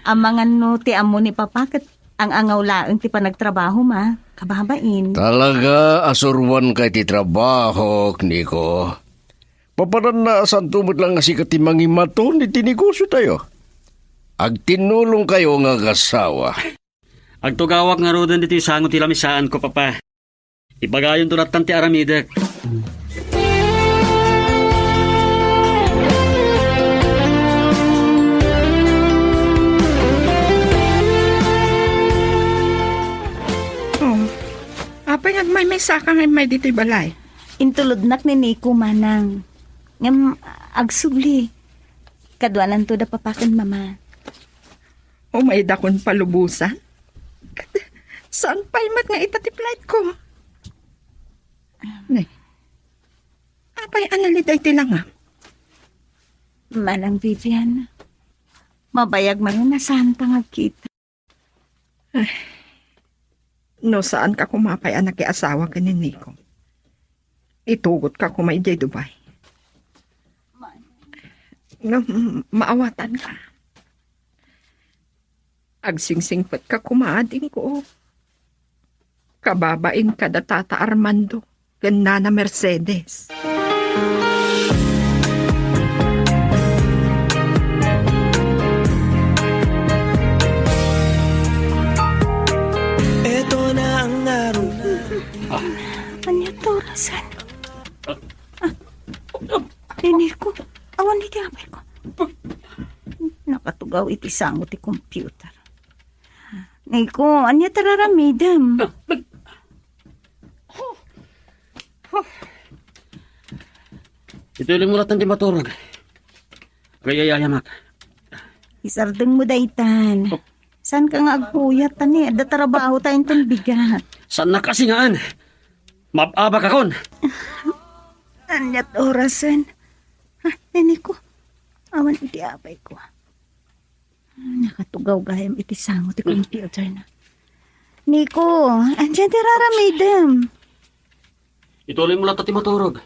Amangan no ti ammo ni Papa ket ang-angaw laeng ti panagtrabahom a kababain. Talaga a suruanka iti trabahok, Nico. Papananna a saanto met lang a sika ti mangimaton iti negosiotayo. Agtinnulongkayo nga agassawa. Agtugawak ngaruden ditoy sango ti lamisaanko, Papa. Ibagayonto lattan ti aramidek. Oh, apay nga agmaymaysaka nga immay ditoy balay? Intulodnak ni Nico, Manang. Ngem agsubli. Kaduananto da Papa ken Mama. Umaydakon palubosan? Saan pay met nga ita ti flight ko? Ne. Apay a nalida iti langam? Manang Vivian, mabayag manen a saanta nga agkita. Ay, no saanka koma pay a nakiasawa ken ni Nico, itugotka koma idiay Dubai. Ngem maawatanka. Agsingsingpetka koma, adingko. Kababain kada Tata Armando ken Nana Mercedes. Eto na ang ngaruna. Ania ti orasen? Ah, Nico, awan iti apay ko. Nakatugaw iti sango ti computer. Nico, ania ti ar-aramidem? Ituloy mo latta ti maturog. Agay-ayamak. Isardeng mo daytan. Oh. Saan ka nga agpuyat, tani? Adda trabaho tayo inton bigat. Saan na kasi ngaan? Mab-abak akon. Aniat orasen? Ha, Nico? Awan iti apay ko. Nakatugaw gayam iti sango ti computer na. Nico, ania ti ar-aramidem? Ituloy mo latta ti maturog.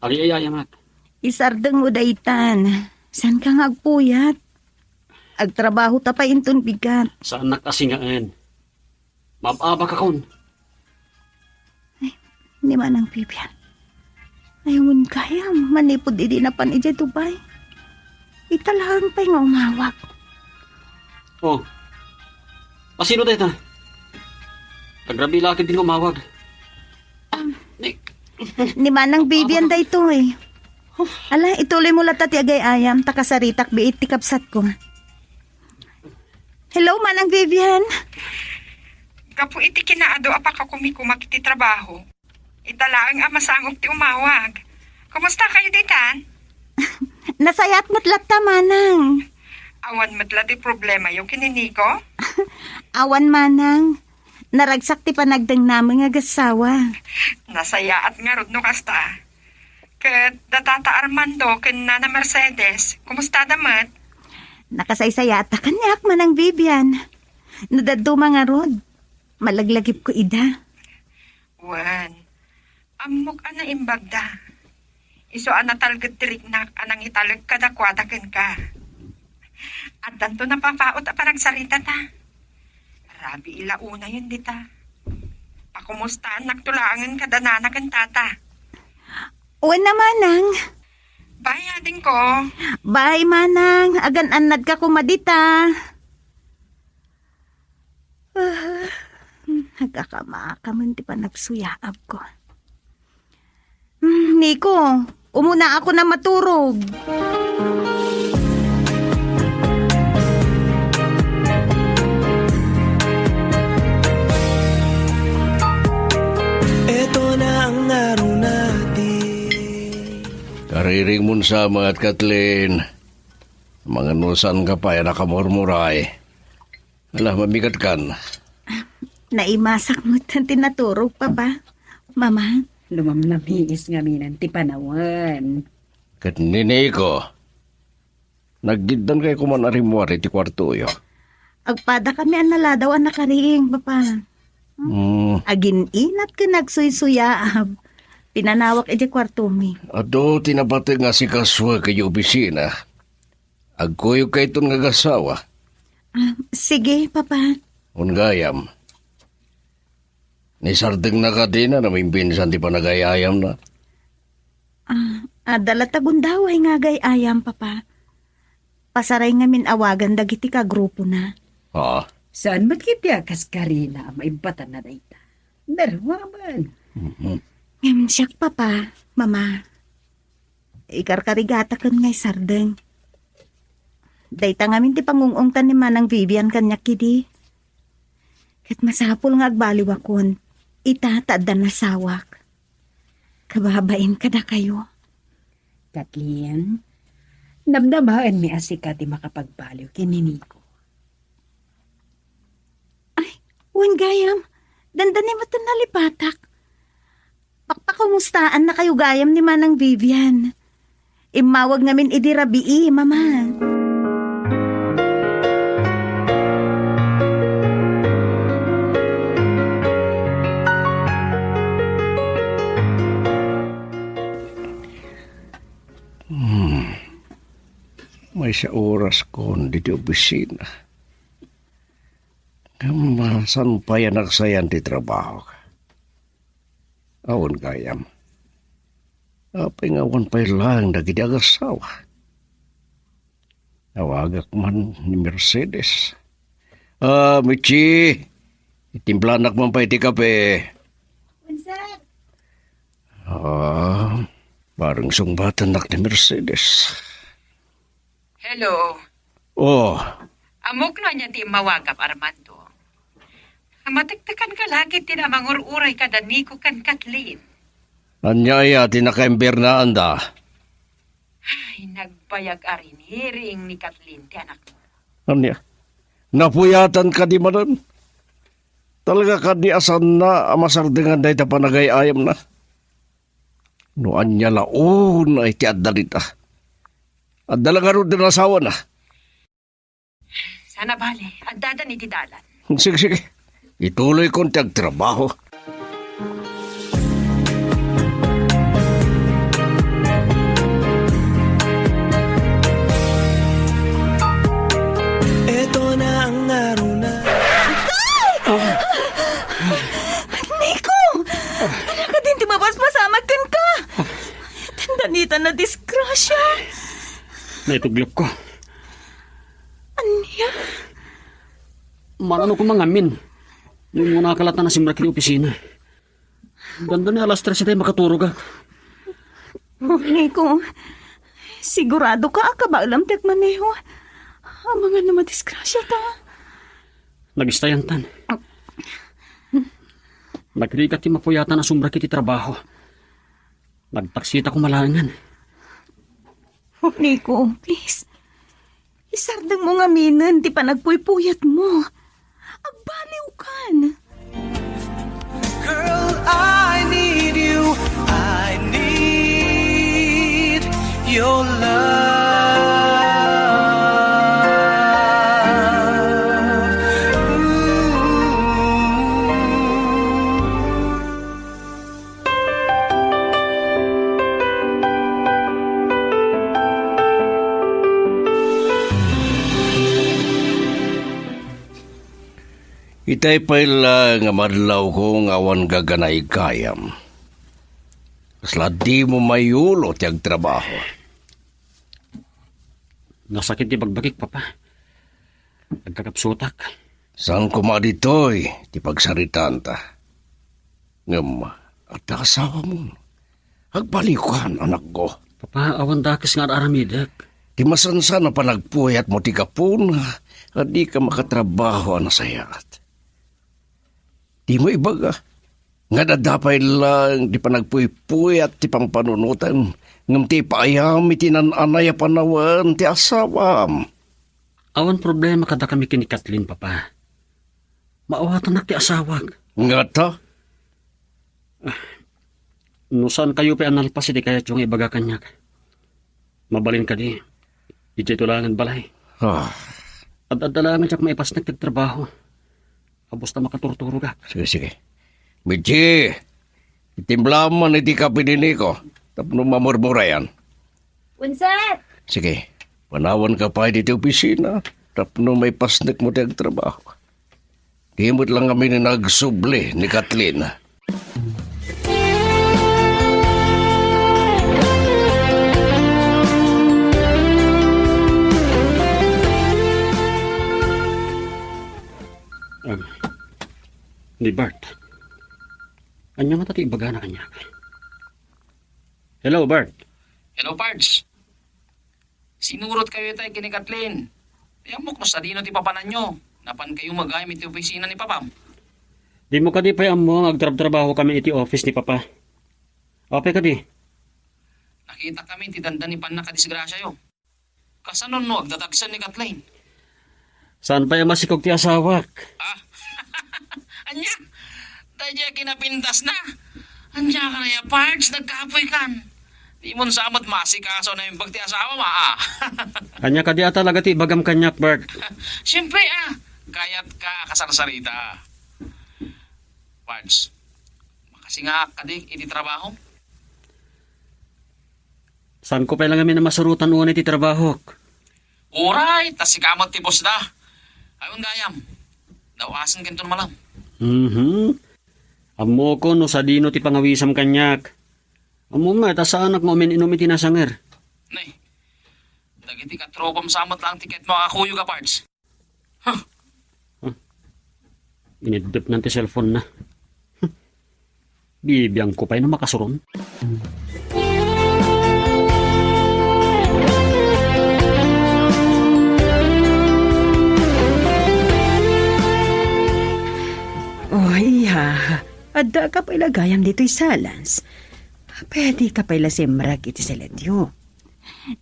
Agay-ayamak. Isardeng mo daytan. Saanka nga agpuyat? Agtrabaho ta pay inton bigat. Saannak a singaen. Maab-abakakon. Ni Manang Vivian. Ay, wen gayam, manipud idi napan idiay Dubai. Ita laeng pay nga umawag. Oh. Asino dayta? Agrabi la ket din nga umawag. Um, Ni, ni Manang Vivian daytoy. Ala, ituloy mo latta ti agay-ayam, ta kasaritak biit ti kabsatko. Hello, Manang Vivian. Gapu iti kinaadu a pakakumikumak iti trabaho, ita laeng a masangok ti umawag. Kumusta kayo ditan? Nasayaat met latta, Manang. Awan met la ti problemayo ken ni Nico? Awan, Manang. Naragsak ti panagdengnamen nga agassawa. Nasayaat ngarud no kasta. Ket da Tata Armando ken Nana Mercedes, kumusta da met? Nakasaysayaat a kaniak, Manang Vivian. No dadduma ngarud, malaglagipko ida. Wen, ammok a naimbagda. Isu a natalged ti riknak a nangitalek kadakuada kenka. Addanto napapaut a panagsaritata. Rabii la unayen dita. Pakumustaannakto laengen kada nana ken tata. Wen a, Manang. Bye, adingko. Bye, Manang. Agan-annadka koma dita. Ah, agkakamakamen ti panagsuyaabko. Hmm, Nico, umuna ako na maturog. Eto na ang araw natin. Kariring mon sa mga Kathleen. Manganusan ka pa, anak a murmuray. Ala, mabigat kan. Naimasak mo ti naturog, Papa. Mama. Lumamnamiis ngamin ti panawen. Ket ni Nico, naggiddan kay kuman a rimmuar iti kuartoyo. Agpada kami a naladaw a nakariing, Papa. Hmm. Agin-inat ken nagsuysuyaab. Pinanawak iti kuartomi. Adu ti napateg nga sikasuek iti opisina. Agkuyogka iton nga agassawa. Ah, sige, Papa. Wen gayam. Ni Sardeng na kadi na namimbinsan ti panagay-ayamna? Ah, adda latta gundaway nga agay-ayam, Papa. Pasaray ngamin awagan dagiti kagrupona. Ah. Saan met ketdi a kas Karina a maibbatanna dayta? Narwaman. Mhm. Ngem siak, Papa, Mama. Ikarkarigataken nga isardeng. Dayta ngamin ti pangung-ungtan ni Manang Vivian kaniak idi. Ket masapul nga agbaliwakon, ita ta adda nasawak. Kababain kadakayo. Kathleen, namnamaenmi a sika ti makapagbaliw ken ni Nico. Ay, wen gayam, dandani met nalipatak. Pakpakumustaannakayo gayam ni Manang Vivian. Immawag ngamin idi rabii, Mama. Hmm. Maysa oraskon ditoy opisina. Ngem, ah, saan pay a nagsayan ti trabaho? Awan gayam. Apay nga awan pay laeng dagiti agassawa? Awagak man ni Mercedes. Ah, Michi, itimplanak man pay ti kape. Wen, sir. Ah, bareng sungbatannak ni Mercedes. Hello. Oh. Ammok no ania ti immawagam, Armando. Matektekanka la ket ti namangur-uray kada Nico ken Kathleen. Ania aya ti nakaimbernaanda? Ay, nagbayag a riniring ni Kathleen ti anakmo. Ania? Napuyatan kadi manen? Talaga kadi a saanna a masardengan dayta panagay-ayamna? No ania la unay ti adda dita. Adda la ngarud ti asawana. Sana bale, addadan iti dalan. Sige, sige. Ituloykon ti agtrabaho. a nadisgrasia. Naituglopko. Ania? Manano ko mangamin? Ngem nakalat a nasimrek iti opisina. Dandani alas tres itay makaturogak. Nico, sigurado ka a kabaelam ti agmaneho? Amangan no madisgrasia ta. Nagistayantan. Nagrigat ti mapuyatan a sumrek iti trabaho. Nagtaksita ko malaengen. Nico, please. Isardeng mo ngaminen ti panagpuypuyat mo. Agbaliw kan. Girl, I need you. I need your love. Ooh. Itay pay la nga madlawko nga awan gaganaig gayam. Kasla dimo mayulo ti agtrabaho. Nasakit ti bagbagik, Papa. Agkakapsutak. Saan koma ditoy ti pagsaritaanta? Ngem, adda asawam. Agbaliwkan, anakko. Papa, awan dakes nga ar-aramidek. Ti masansan a panagpuyatmo ti gapuna a dika makatrabaho a nasayaat. Dimo ibaga nga adda pay laeng ti panagpuypuyat ti pampanunotem ngem ti ipaayam iti naan-anay a panawen ti asawam. Awan problema kadakami ken ni Kathleen, Papa. Maawatanak ti asawak. Ngata? No saan kayo pay a nalpas iti kayatyo nga ibaga kaniak, mabalin kadi, idiay to laengen balay. Ah. Ad-adda laengen diak maipasnek ti agtrabaho. Kabus ta makaturturogak. Sige, sige. Medji, itimlaam man iti kape ni Nico tapno mamurmurayan. Wen, sir. Sige, panawanka pay ditoy opisina tapno maipasnekmo ti agtrabaho. Di met lang kami ni nagsubli ni Kathleen. Um, ni Bart. Ania ngata ti ibagana kaniak? Hello, Bart. Hello, Pards. Sinurot kayo itay ken ni Kathleen. Ti ammok no sadino ti papananyo. Napan kayo magayam iti opisina ni Papam. Dimo kadi pay ammo nga agtrabtrabaho kami iti office ni Papa? Apay kadi? Nakita kami ti dandan ni pannak a disgrasyayo. Kasano no agdadagsen ni Kathleen? Saan pay a masikog ti asawak? Ah? Ania? Daydiay kinapintasna? Ania ka na ya, Pards? Nagkapoy kan. Di mo sa met maasikaso a naimbag ti asawam, ah. Ania kadi a talaga ti ibagam kaniak, Bert? Siyempre, ah. Kayat ka a kasarsarita. Pards, makasingaak kadi iti trabaho? Saanko pay la ngamin a masurotan unay ti trabahok? Uray, ta sika met ti boss da. Ayon gayam. Daw-asen kenton malam. Mhm. Ammokon no sadino ti pangawisam kaniak. Ammom met a saanak nga umin-inum iti nasanger. Nay, dagiti katropam sa met lang ti ket makakuyog a parts. Huh. Huh. Iniddepnan ti cellphone na. Huh. Bibiangko pay no makasuron. Oh, iya. Adda ka pay la gayam ditoy salas. Pwede ka pay la simrek iti siletyo.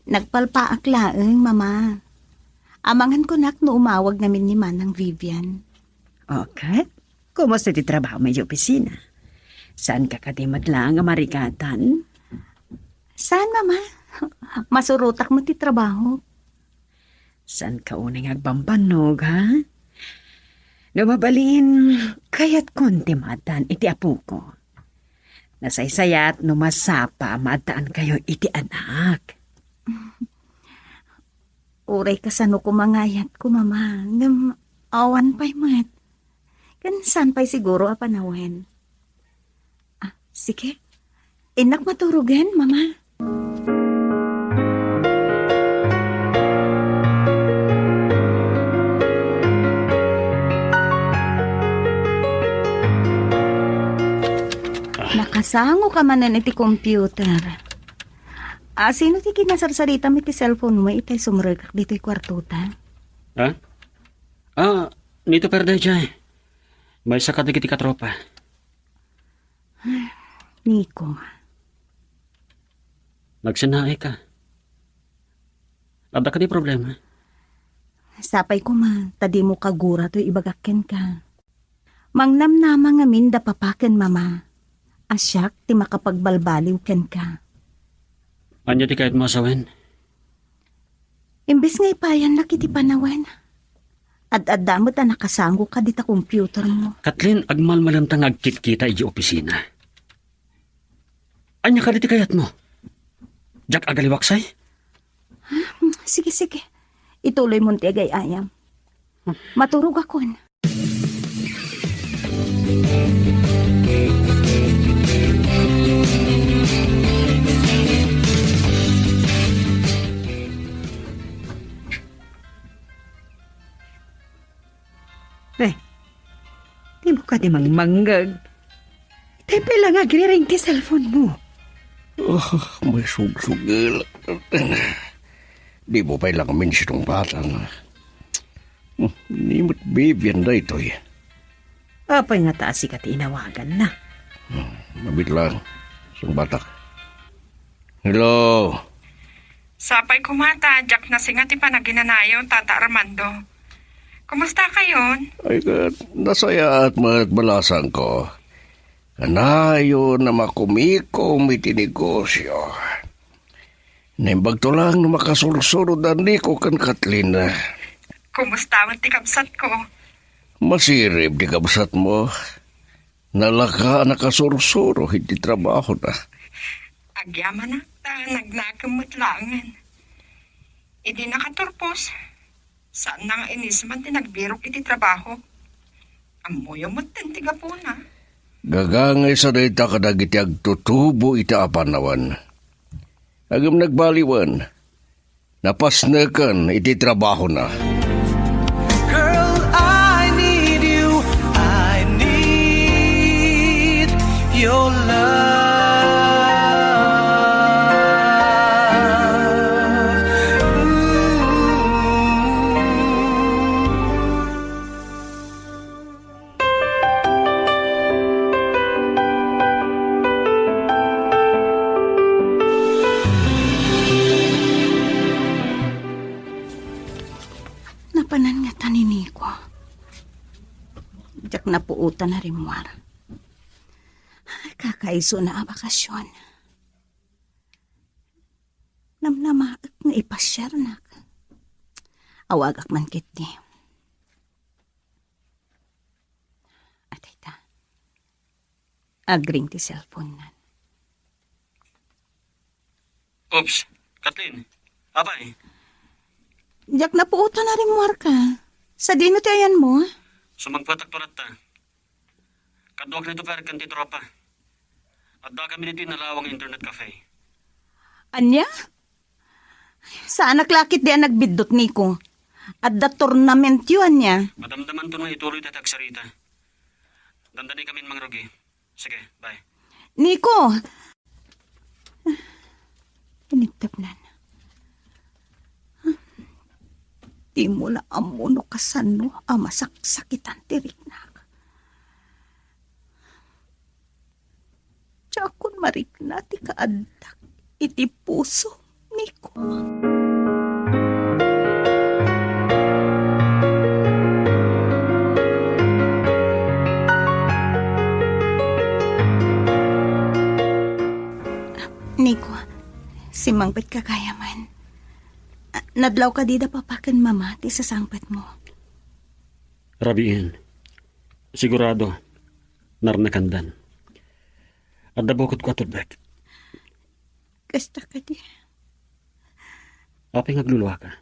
Nagpalpaak laeng, Mama. Amangan kunak no umawag ngamin ni Manang Vivian. Okay. Kumusta ti trabaho mo iti opisina? Saan ka kadi met laeng a marigatan? Saan, Mama? Masurotak met ti trabaho. Saan ka unay nga agbambannog, ha? No mabalin, kayatkon ti maaddaan iti apoko. Nasaysayat no masapa a maaddaan kayo iti anak. Uray kasano koma nga ayatko, Mama, ngem awan pay met. Ken saan pay siguro a panawen. Ah, sige. Innak maturogen, Mama. Sango ka manen iti computer. A, sino ti kinasarsaritam iti cellphone mo itay sumrekak ditoy kuartota? Ha? A, nito per dayjay. Maysa kadagiti katropa. Nico. Nagsennaay ka. Adda kadi problema? Sapay koma, ta dimo kagura toy ibagak kenka. Mangnamnama ngamin da papa ken mama a siak ti makapagbalbaliw kenka. Ania ti kayatmo a sawen? Imbes nga ipayannak iti panawen, ad-adda met a nakasangoka dita computer mo. Kathleen, agmalmalemta nga agkitkita iti opisina. Ania kadi ti kayatmo? Diak agaliwaksay? Sige, sige. Ituloy mo ti agay-ayam. Maturogakon. Eh, dimo kadi mangmangngeg? Itay pay la nga agriring ti cellphone mo. Ah, maisugsugel. Dimo pay la ngamin sinungbatang. Hmm, ni met Vivian daytoy. Apay ngata a sika ti inawaganna? Hmm, mabiit lang. Sungbatak. Hello? Sapay koma ta diak nasinga ti panaginanayo, Tata Armando. Kumusta kayon? Ay, ket, nasayaat met balasangko. Kanayon a makumikom iti negosyo. Naimbagto lang no makasursuro da Nico ken Kathleen. Kumusta met ti kabsatko? Masirib ti kabsatmo. Nalaka a nakasursuro iti trabahona. Agyamanak ta nagnakem met laengen. Idi nakaturpos, saanna nga inisman ti nagbirok iti trabaho. Ammoyo metten ti gapuna. Gagangaysa dayta kadagiti agtutubo iti apanawen. Ngem nagbaliwen, napasneken iti trabahona. Girl, I need you. I need your love. Ooh. Napanan ngata ni Nico. Diak napuotan a rimmuar. Kakaisuna a bakasion. Namnamaek nga ipasiarnak. Awagak man ketdi. Atay ta. Agring ti cellphone-nan. Oops, Kathleen. Apay? Diak napuotan a rimmuarka. Sadino ti ayanmo? Sumagpatak pay latta. Kaduak ni Tupper ken ti tropa. Addakami ditoy nalawang internet cafe. Ania? Saanak la ketdi a nagbiddut, Nico. Adda tournamentyo, ania? Madamdamanto nga ituloy ti agsarita. Dandanikamin mangrugi. Sige, bye. Nico! Inigtepnan. Dimo la ammo no kasano a masaksakitan ti riknak. Diakon marikna ti kaaddak iti puso, Nico. Nico, simmangpetka gayamen. Nadlaw kadi da papa ken mama ti sasangpetmo? Rabiin. Sigurado, narnekandan. Adda bukodko a tudbek. Kasta kadi. Apay nga agluluaka?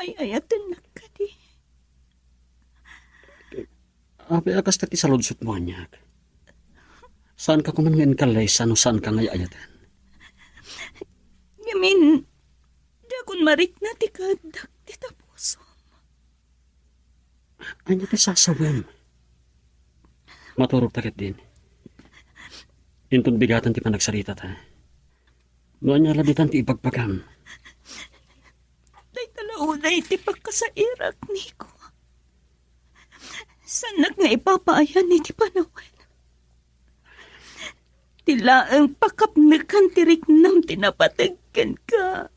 Ay-ayatennak kadi. Apay a kasta ti saludsotmo, aniak? Saanka koma nga inkallaysa no saanka nga ay-ayaten? Ngamin, diakon marikna ti kaaddak dita pusom. Ania ti sasawem? Maturogta ketdin. Inton bigatan ti panagsaritata. No ania la ditan ti ibagbagam? Dayta la unay ti pakasairak, Nico. Saannak nga ipapaayan iti panawen. Ti laeng pakapnekan ti riknam ti napateg kenka.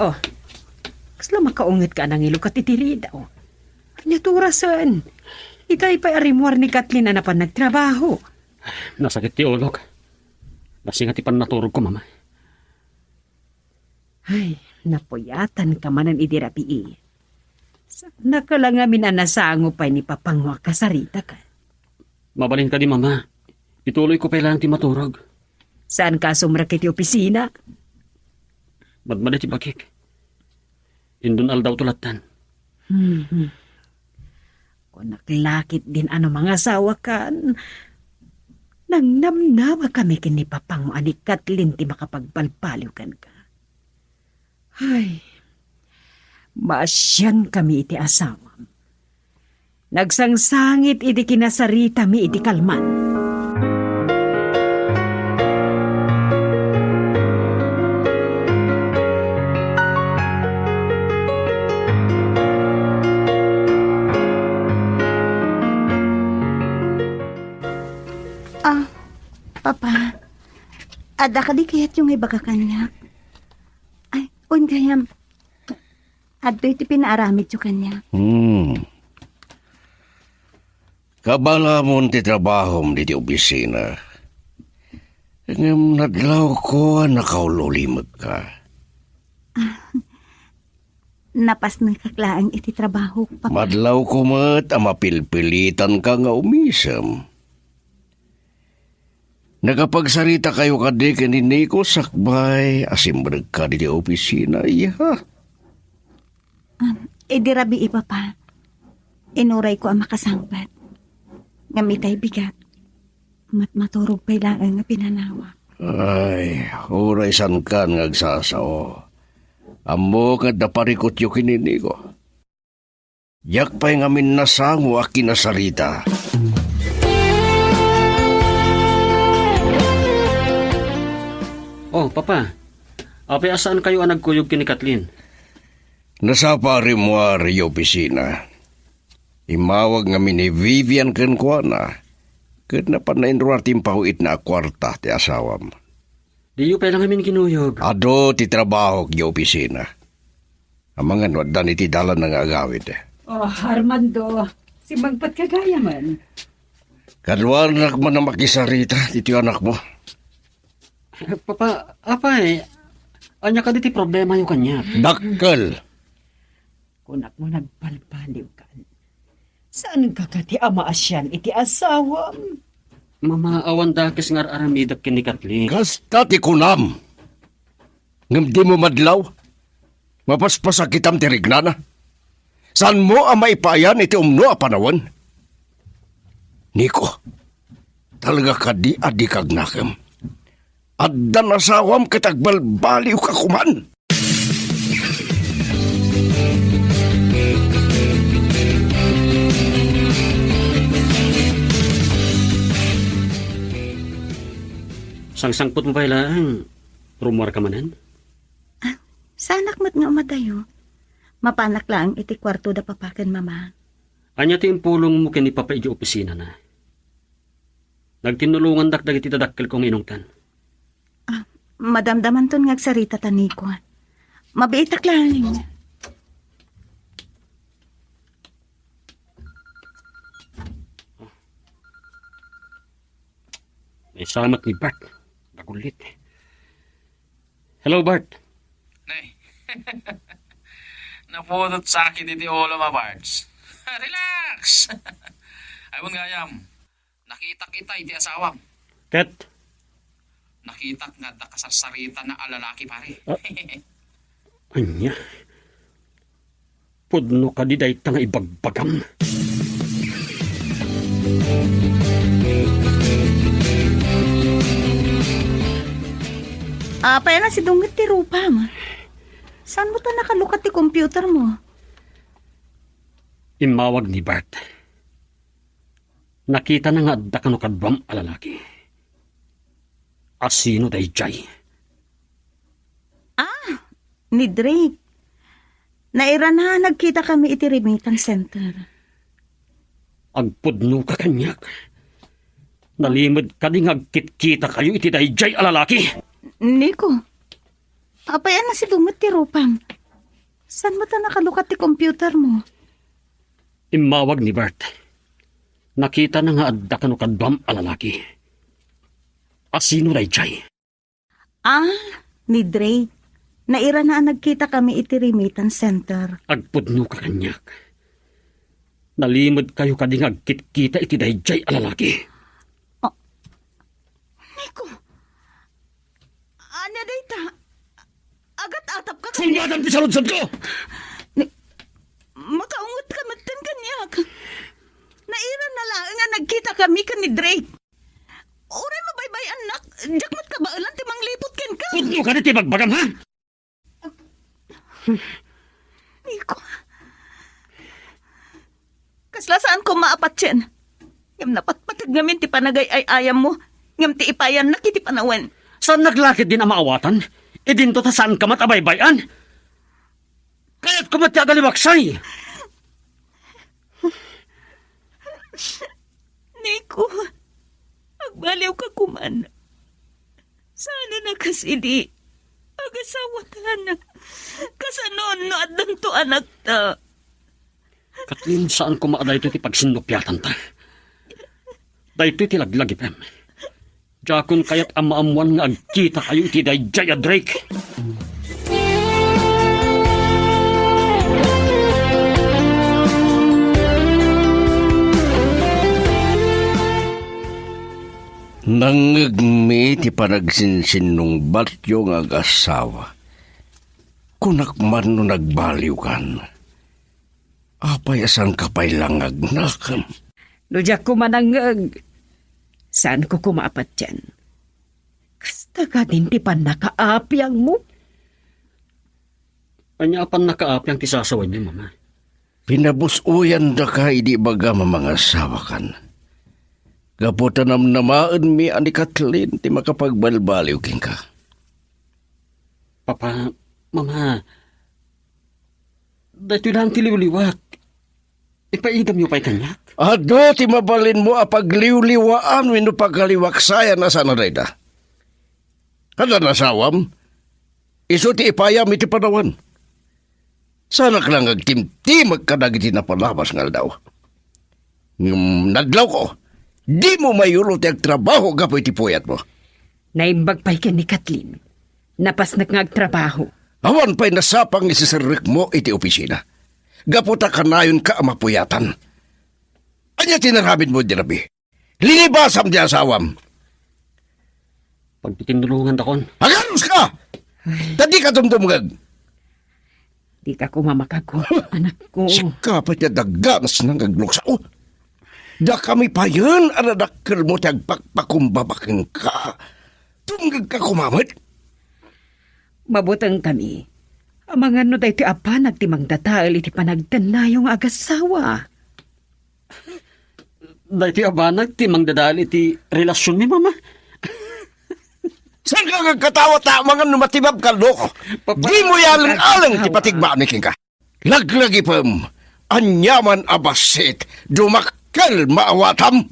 Oh, kasla makaunget ka a nangilukat iti ridaw. Ania ti orasen? Itay pay a rimmuar ni Kathleen a napan nagtrabaho. Nasakit ti ulok. Nasinga ti pannaturogko, Mama. Ay, napuyatanka manen idi rabii. Saannak la ngamin a nasango pay ni Papango a kasaritakan. Mabalin kadi, Mama. Ituloyko pay laeng ti maturog. Saanka a sumrek iti opisina? Madmadi ti bagik. Indon aldawto lattan. Hmm. Kunak la ketdin a no mangasawakan, nangnamnama kami ken ni Papango a ni Kathleen ti makapagbalbaliw kenka. Ay, maasian kami iti asawam. Nagsangsangit idi kinasaritami iti kalman. Ah, Papa, adda kadi kayatyo nga ibaga kaniak? Ay, wen gayam. Adtoy ti pinaaramidyo kaniak. Hmm. Kabaelamon ti trabahom diti opisina. Ngem nadlawko a nakaul-ulimekka. Napasnekak laeng iti trabahok, Papa. Madlawko met a mapilpilitanka nga umisem. Nakapagsaritakayo kadi ken ni Nico sakbay a simrekka diti opisina, iha? Um, idi rabii, Papa, inurayko a makasangpet. Ngem itay bigat, matmaturog pay laeng a pinanawa. Ay, uray saankan nga agsasao. Ammok nga adda parikutyo ken ni Nico. Diak pay ngamin nasango a kinasarita. Oh, Papa. Apay a saankayo a nagkuyog ken ni Kathleen? Nasapa a rimmuar idiay opisina. Immawag ngamin ni Vivian kenkuana. Ket napan nainruar ti impaw-itna a kuarta ti asawam. Diyo pay la ngamin kinuyog. Adu ti trabahok idiay opisina. Amangan no addan iti dalanna nga agawid. Oh, Armando, simmangpetka gayamen. Kaduanak man a makisarita ditoy anakmo. Papa, apay, ania kadi ti problemayo kaniak? Dakkel. Kunak mo nagbalbaliwkan. Saanka kadi a maasian iti asawam? Mama, awan dakes nga ar-aramidek ken ni Kathleen. Kasta ti kunam. Ngem dimo madlaw? Mapaspasakitam ti riknana. Saanmo a maipaayan iti umno a panawen? Nico, talaga kadi a dika agnakem? Addan asawam ket agbalbaliwka koman. Sangsangpetmo pay laeng, rummuarka manen? Ah, saanak met nga umadayo. Mapanak laeng iti kuarto da Papa ken Mama. Ania ti impulongmo ken ni Papa idiay opisinana? Nagkinnulongandak dagiti dadakkelko nga inungtan. Ah, madamdamanton nga agsarita ta, Nico. Mabiitak laeng. Naisalamat ni Bart. Nagulit. Hello, Bart. Nay. Napudot sakit iti ulo, ma, Barts. Relax! Ay, wen gayam. Nakitak ita iti asawam. Ket? Nakitak nga adda kasarsaritana a lalaki, pare. Ah, ania? Pudno kadi dayta nga ibagbagam? Apay a nasidungit ti rupam? Saanmo ta nakalukat ti computer mo? Immawag ni Bert. Nakitana nga adda kano kaduam a lalaki. Asino daydiay? Ah, ni Drake. Nairana a nagkita kami iti remittance center. Agpudno ka kaniak. Nalimed kadi nga agkitkita kayo iti daydiay a lalaki? Nico, apay a nasidungit ti rupam? Saanmo ta nakalukat ti computer mo? Immawag ni Bert. Nakitana nga adda kano kaduam a lalaki. Asino daydiay? Ah, ni Drake. Nairana a nagkita kami iti remittance center. Agpudno ka kaniak. Nalimed kayo kadi nga agkitkita iti daydiay a lalaki? Ah, Nico, ania dayta? Agat-atap ka kaniak? Sungbatam ti saludsodko! Ni-, makaunget ka metten kaniak. Nairana laeng nga nagkita kami ken ni Drake. Uray mabaybay-annak, diak met kabaelan ti mangliput kenka. Pudno kadi ti bagbagam, ha? Nico. Kasla saan koma a patien. Ngem napatpateg ngamin ti panagay-ay-ayammo, ngem ti ipayannak iti panawen. Saannak la ketdin a maawatan? Idinto ta saanka met a baybay-an? Kayatko met ti agaliwaksay. Nico, agbaliwka koman. Saan a kas idi agasawatan? Kasano no addanto anakta? Katlin, saan koma a daytoy ti pagsinnupiatanta. Daytoy ti laglagipem. Diakon kayat a maammoan nga agkita kayo iti daydiay a Drake. Nangngegmi ti panagsinsinnungbatyo nga agasawa. Kunak man no nagbaliwkan. Apay a saanka pay langagnak? No diak koma nangngeg, saanko koma a patien. Kasta kadin ti pannakaapiangmo? Ania a pannakaapiang ti sasawenyo, Mama? Pinabus-oyandaka idi ibagam a mangasawakan. Gapu ta namnamaenmi a ni Kathleen ti makapagbalbaliw kenka. Papa, Mama, daytoy laeng ti liwliwak. Ipaidamyo pay kaniak. Adu ti mabalinmo a pagliwliwaan wenno pagaliwaksayan a saan a dayta. Adda asawam, isu ti ipayam iti panawen. Saanak la nga agtimtimek kadagiti napalabas nga aldaw. Ngem nadlawko, dimo mayulo ti agtrabaho gapu iti puyatmo. Naimbag pay ken ni Kathleen. Napasnek nga agtrabaho. Awan pay nasapang nga iseserrekmo iti opisina. Gapu ta kanayonka a mapuyatan. Ania ti inaramidmo idi rabii? Linibasam ti asawam. Pagpitinnulongandakon. Aganuska! Ay. Ta dika tumtumngeg. Dika koma makagup, anakko. Sika pay ti adda ganas nga agluksa. Oh. Dakami payen a nadakkelmo ti agpakpakumbaba kenka. Tumngegka koma met. Mabutengkami. Amangan no daytoy a banag ti mangdadael iti panagtennayo nga agasawa. Daytoy a banag ti mangdadael iti relasionmi, Mama. Saan ka agkatawa ta amangan no matibabka, loko? Papa, dimo yaleng-aleng ti patigbaanmi kenka. Laglagipem, aniaman a bassit, dumakkel maawatam.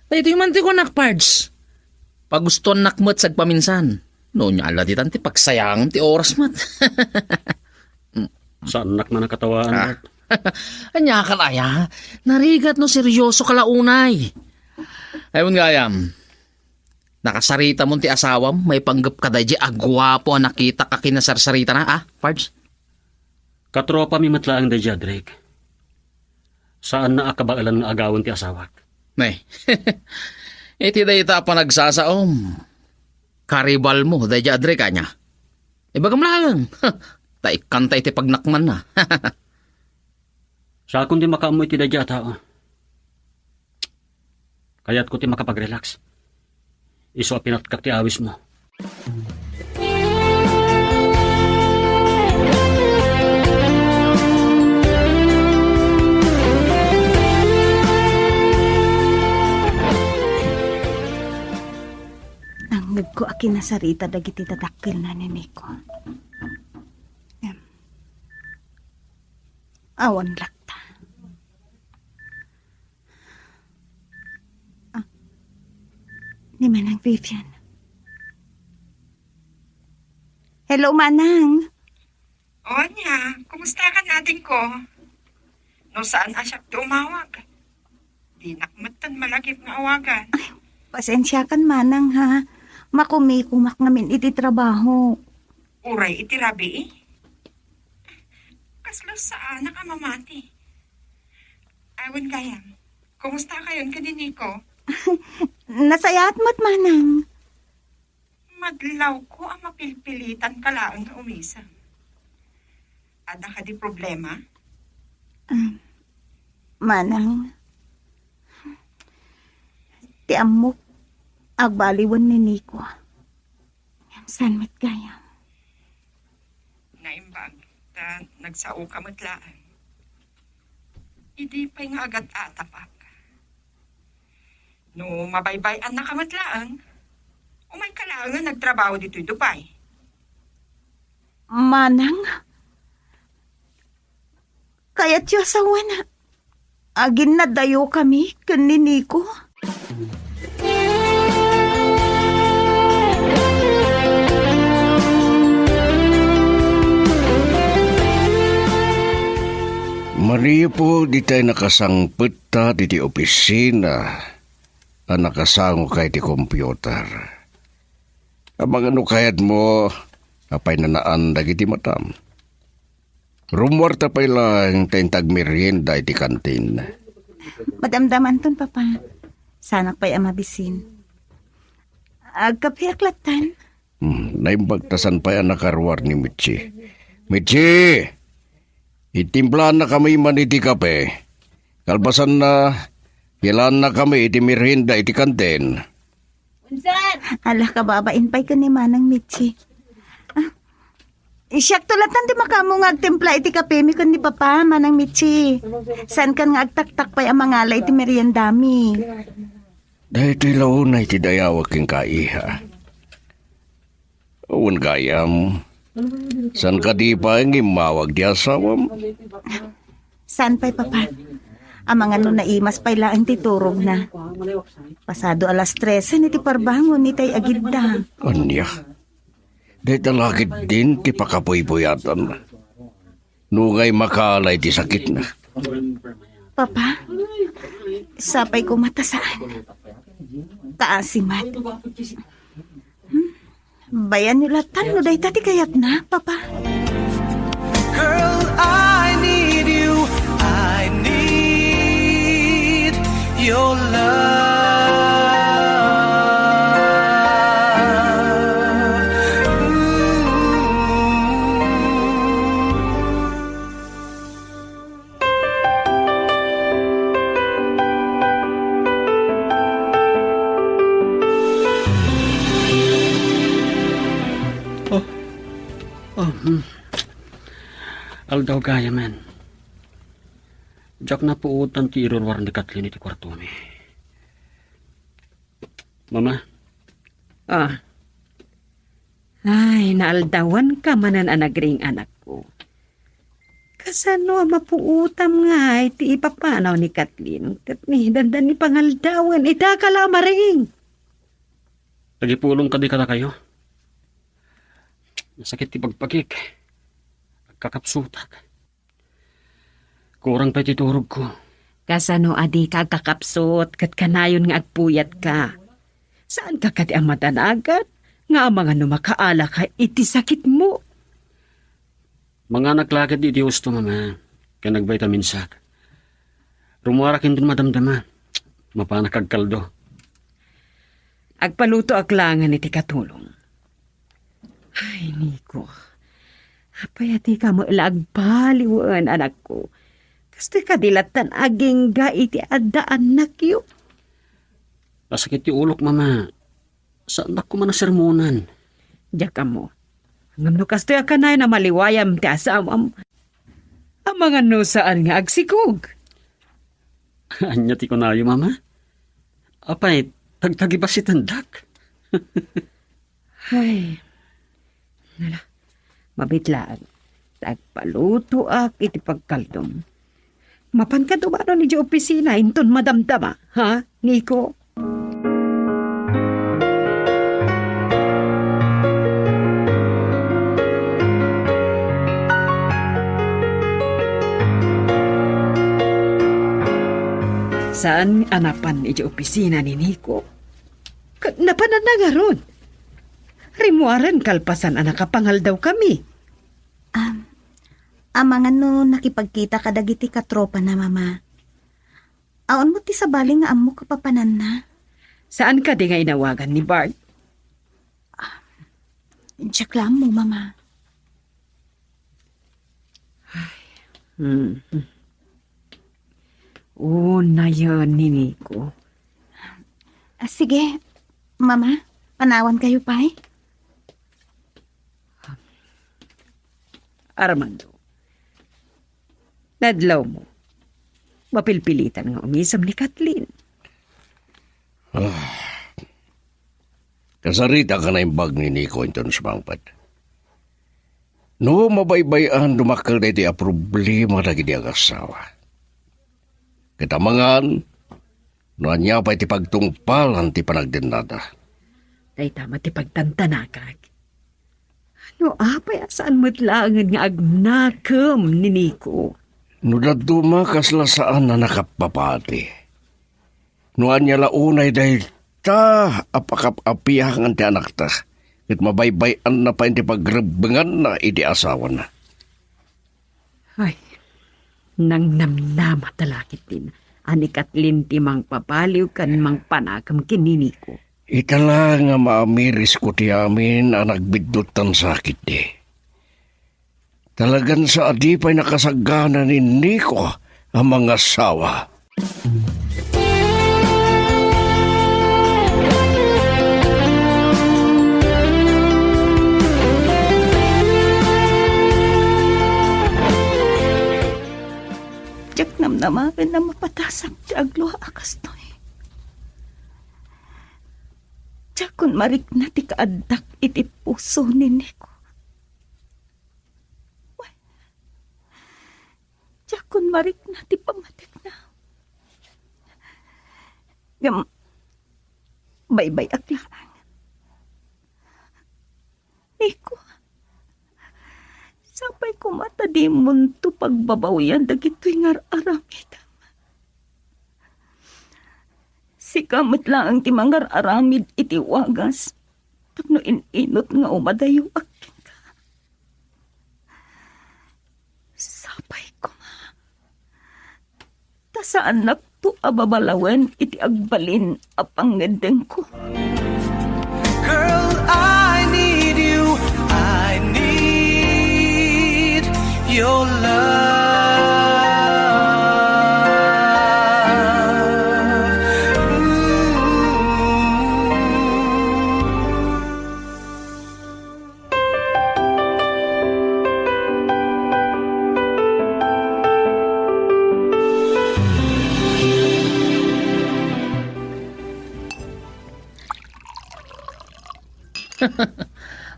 Daytoy man ti kunak, Pards. Pagustoannak met sagpaminsan. No, ania la ditan ti pagsayangem ti oras met. Saannak man a katawaan, ah. Ania ka la aya? Narigat no seryoso ka la unay. Ay, wen gayam. Nakasaritamon ti asawam, maipanggep ka daydiay a guapo a nakitak a kinasarsaritana, ah, Pards? Katropami met laeng daydiay a Drake. Saanna a kabaelan nga agawen ti asawak. Nay, iti dayta a panagsasaom, Karibal mo, daydiay a Drake, ania? Ibagam laeng. Ta ikkanta iti pagnakmanna. Siakon ti makaammo iti daydiay a tao. Kayatko ti makapag-relax. Isu a pinatkak ti awismo. Nangngegko a kinasarita dagiti dadakkelna ni Nico. Em. Awan latta. Ah, ni Manang Vivian. Hello, Manang. O, ania, kumusta kan, adingko? No saan a siak ti umawag, dinak metten malagip nga awagan. Ay, pasensiakan, Manang, ha. Makumikumak ngamin iti trabaho. Uray iti rabii? Kasla saanak a mamati. Awan gayam. Kumusta kayon ken ni Nico? Nasayaat met, Manang. Madlawko a mapilpilitanka laeng nga umisem. Adda kadi problema? Ah, Manang, ti ammok, agbaliwen ni Nico. Ngem saan met gayam? Naimbag, ta nagsaoka met laeng. Idi pay nga agat-atapak. No mabaybay-annaka met laeng, umayka laeng nga nagtrabaho ditoy Dubai. Manang, kayatyo a sawen, aginnadayokami ken ni Nico? Manipud itay nakasangpet ta ditoy opisina a nakasangoka iti computer. Amangan no kayatmo a paynanaan dagiti matam. Rummuarta pay laeng ta inta agmerienda iti kantin. Madamdamanton, Papa. Saanak pay a mabisin. Agkapeak lattan. Hmm, naimbag ta saan pay a nakaruar ni Mitchi. Mitchi! Itimplaannakami man iti kape. Kalpasanna, yalaannakami iti merienda iti kantin. Unsan? Ala, kababain pay ken ni Manang Mitchi. Ah, siakto lattan ti makaammo nga agtimpla iti kapemi ken ni Papa, Manang Mitchi. Saankan nga agtaktak pay a mangala iti meriendami. Daytoy la unay ti dayawak kenka, iha. Wen gayam, saan kadi pay nga immawag ti asawam? Saan pay, Papa? Amangan no naimas pay laeng ti turogna. Pasado alas trese iti parbangon itay agidda. Ania? Dayta la ketdin ti pakapuypuyatan. Nungay makaala iti sakitna. Papa, sapay koma ta saan. Kaasimat. Hmm? Bayanyo lattan no dayta ti kayatna, Papa. Girl, I need you. I need your love. Ooh. Oh. Oh, hmm. Aldaw gayamen. Diak napuotan ti iruruar ni Kathleen iti kuartomi. Mama? Ah. Ay, naaldawanka manen a nagring, anakko. Kasano a mapuotam ngay ti ipapanaw ni Kathleen ket ni dandan ni pangaldawen? Ita ka la a maring. Agipulong kadi kadakayo? Nasakit ti pagpagik. Agkakapsutak. Kurang pay ti turogko. Kasano a dika agkakapsut ket kanayon nga agpuyatka? Saanka kadi a madanagan nga amangan no makaalaka iti sakitmo? Manganak la ketdi iti husto, Mama, ken agvitaminsak. Rummuarak inton madamdama. Mapanak agkaldo. Agpalutoak laengen iti katulong. Ay, Nico. Apay a dika met la agbaliwen, anakko? Kastoy kadi lattan agingga iti adda annakyo? Nasakit ti ulok, Mama. Saandak koma a sermonan. Diak ammo. Ngem no kastoy a kanayon a maliwayam ti asawam, amangan no saan nga agsikog. Ania ti kunayo, Mama? Apay, tagtagibasitendak? Ay, nala, mabiit laeng. Tagpalutoak iti pagkaldom. Mapanka dumanon idiay opisina inton madamdama, ha, Nico? Saan a napan idiay opisina ni Nico? Ka-, napananna ngarud. Rimmuaren kalpasan a nakapangaldawkami. Am, amangan no nakipagkita kadagiti katropana, Mama. Awan met ti sabali nga ammok a papananna. Saan kadi nga inawagan ni Bart? Diak la ammo, Mama. Hmm. Unayen ni Nico. Ah, sige, Mama, panawankayo pay. Armando, nadlawmo. Mapilpilitan nga umisem ni Kathleen. Ah. Kasaritak a naimbag ni Nico inton sumangpet. No mabaybay-an, dumakkel daytoy a problema dagiti agasawa. Ket amangan, no ania pay ti pagtungpalan ti panagdennada. Dayta met ti pagtantanakak. No apay a saan met laengen nga agnakem ni Nico? No dadduma, kasla saan a nakapapati. No ania la unay dayta a pakap-apiangan ti anakta, ket mabaybay-anna pay ti pagrebbenganna iti asawana. Ay, nangnamnama ta la ketdin a ni Kathleen ti mangpabaliw ken mangpanakem ken ni Nico. Ita la nga maamirisko ti amin a nagbidduttan sakitdi. Talagan sa a di pay nakasagana ni Nico a mangasawa. Diak namnamaen a mapatasak ti aglua a kastoy. Diakon marikna ti kaaddak iti puso ni Nico. Wen, diakon marikna ti pammatikna. Ngem, baybay-ak laeng. Nico, sapay koma ta dimonto pagbabawian dagitoy nga ar-aramidem. Sika met laeng ti mangar-aramid iti wagas tapno in-inut nga umadayoak kenka. Sapay koma ta saannakto a babalawen iti agbalin a pangngeddengko. Girl, I need you. I need your love. Ooh.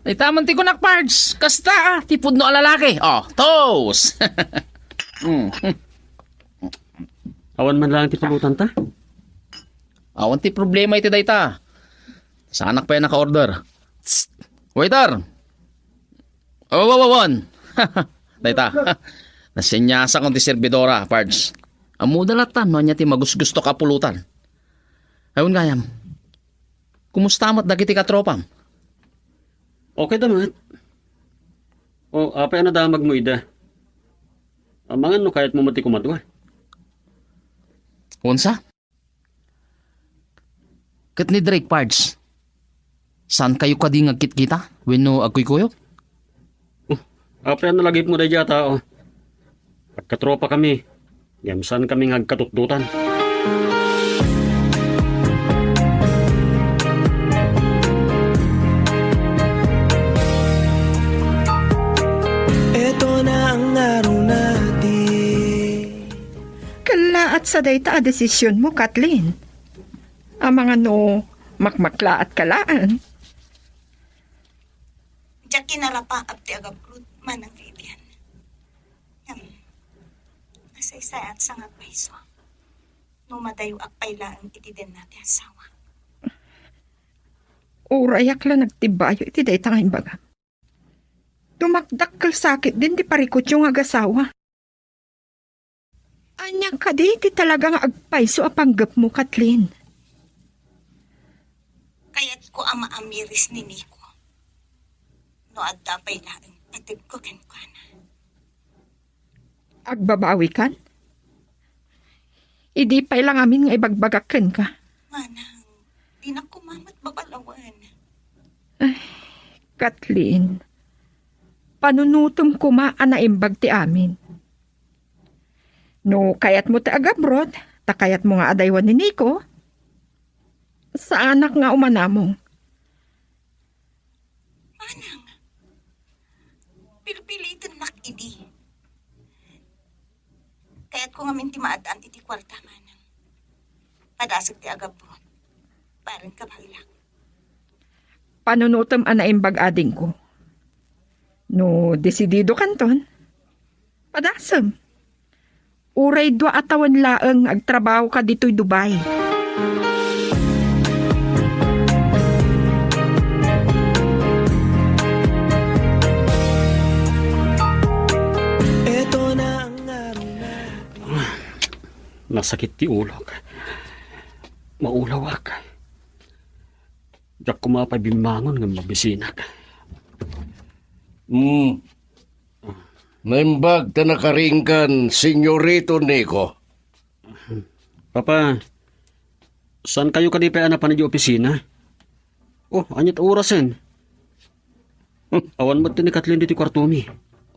Itaman ti kunak, Pards. Kasta, ah, ti pudno a lalaki. Oh, toast. Mm. Awan man lang ti pulutan ta? Awan ti problema iti dayta. Saanak pay a naka-order. Tst! Waiter! Aw, aw, aw, awan! Dayta. Nasinyasakon ti serbidora, Pards. Ammoda latta no ania ti magusgustok a pulutan. Ay, wen gayam. Kumusta met dagiti katropam? Okay da met. O, apay a nadamagmo ida? Amangan no kayatmo met ti kumadua. Unsa? Ket ni Drake, Pards? Saankayo kadi nga agkitkita wenno agkuykuyog? Oh, apay a nalagipmo daydiay a tao? Agkatropa kami, ngem saan kami nga agkatutdotan. Eto na ang araw natin. Kellaat sa dayta a desisionmo, Kathleen. Amangan no makmaklaat ka laeng. Diak kinarapaap ti agabrod, Manang Vivian. Ngem, nasaysayaat sa nga agpayso no madayoak pay laeng iti denna ti asawa. Urayak la nagtibbayo iti dayta nga imbagam. Dumakdakkel sakitden ti parikutyo nga agasawa. Ania kadi ti talaga nga agpayso a panggepmo, Kathleen? Kayatko a maamiris ni Nico. No adda pay laeng pategko kenkuana. Agbabawikan? Idi pay la ngamin nga ibagbagak kenka. Manang, dinak koma met babalawen. Ay, Kathleen, panunotem koma a naimbag ti amin. No kayatmo ti agabrod, ta kayatmo nga adaywan ni Nico, saanak nga umanamong. Manang, pilpilitennak idi. Kayatko ngamin ti maad-an iti kuarta, Manang. Padasek ti agabrod. Bareng kabaelak. Panunotem a naimbag, adingko. No desididokanton, padasem. Uray dua a tawen laeng nga agtrabahoka ditoy Dubai. Eto na ang araw na. Nasakit ti ulok. Maulawak. Diak koma pay bimmangon ngem mabisinak. Hmm. Naimbag ta nakaringkan, Senyorito Nico. Papa, saankayo kadi pay a napan idiay opisina? Oh, aniat orasen? Awan met ni Kathleen ditoy kuartomi.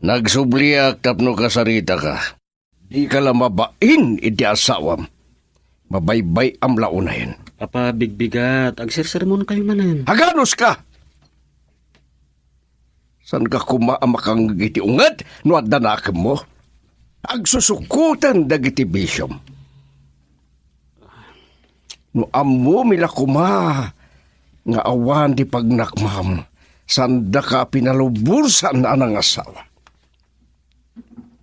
Nagsubliak tapno kasaritaka. Dika la mabain iti asawam. Mabaybay-am la unayen. Papa, bigbigat. Agsersermonkayo manen. Aganuska! Saanka koma a makangngeg iti unget no adda nakemmo? Agsusukoten dagiti bisiom. No ammomi la koma nga awan ti pagnakmam, saandaka a pinalubosan a nangasawa.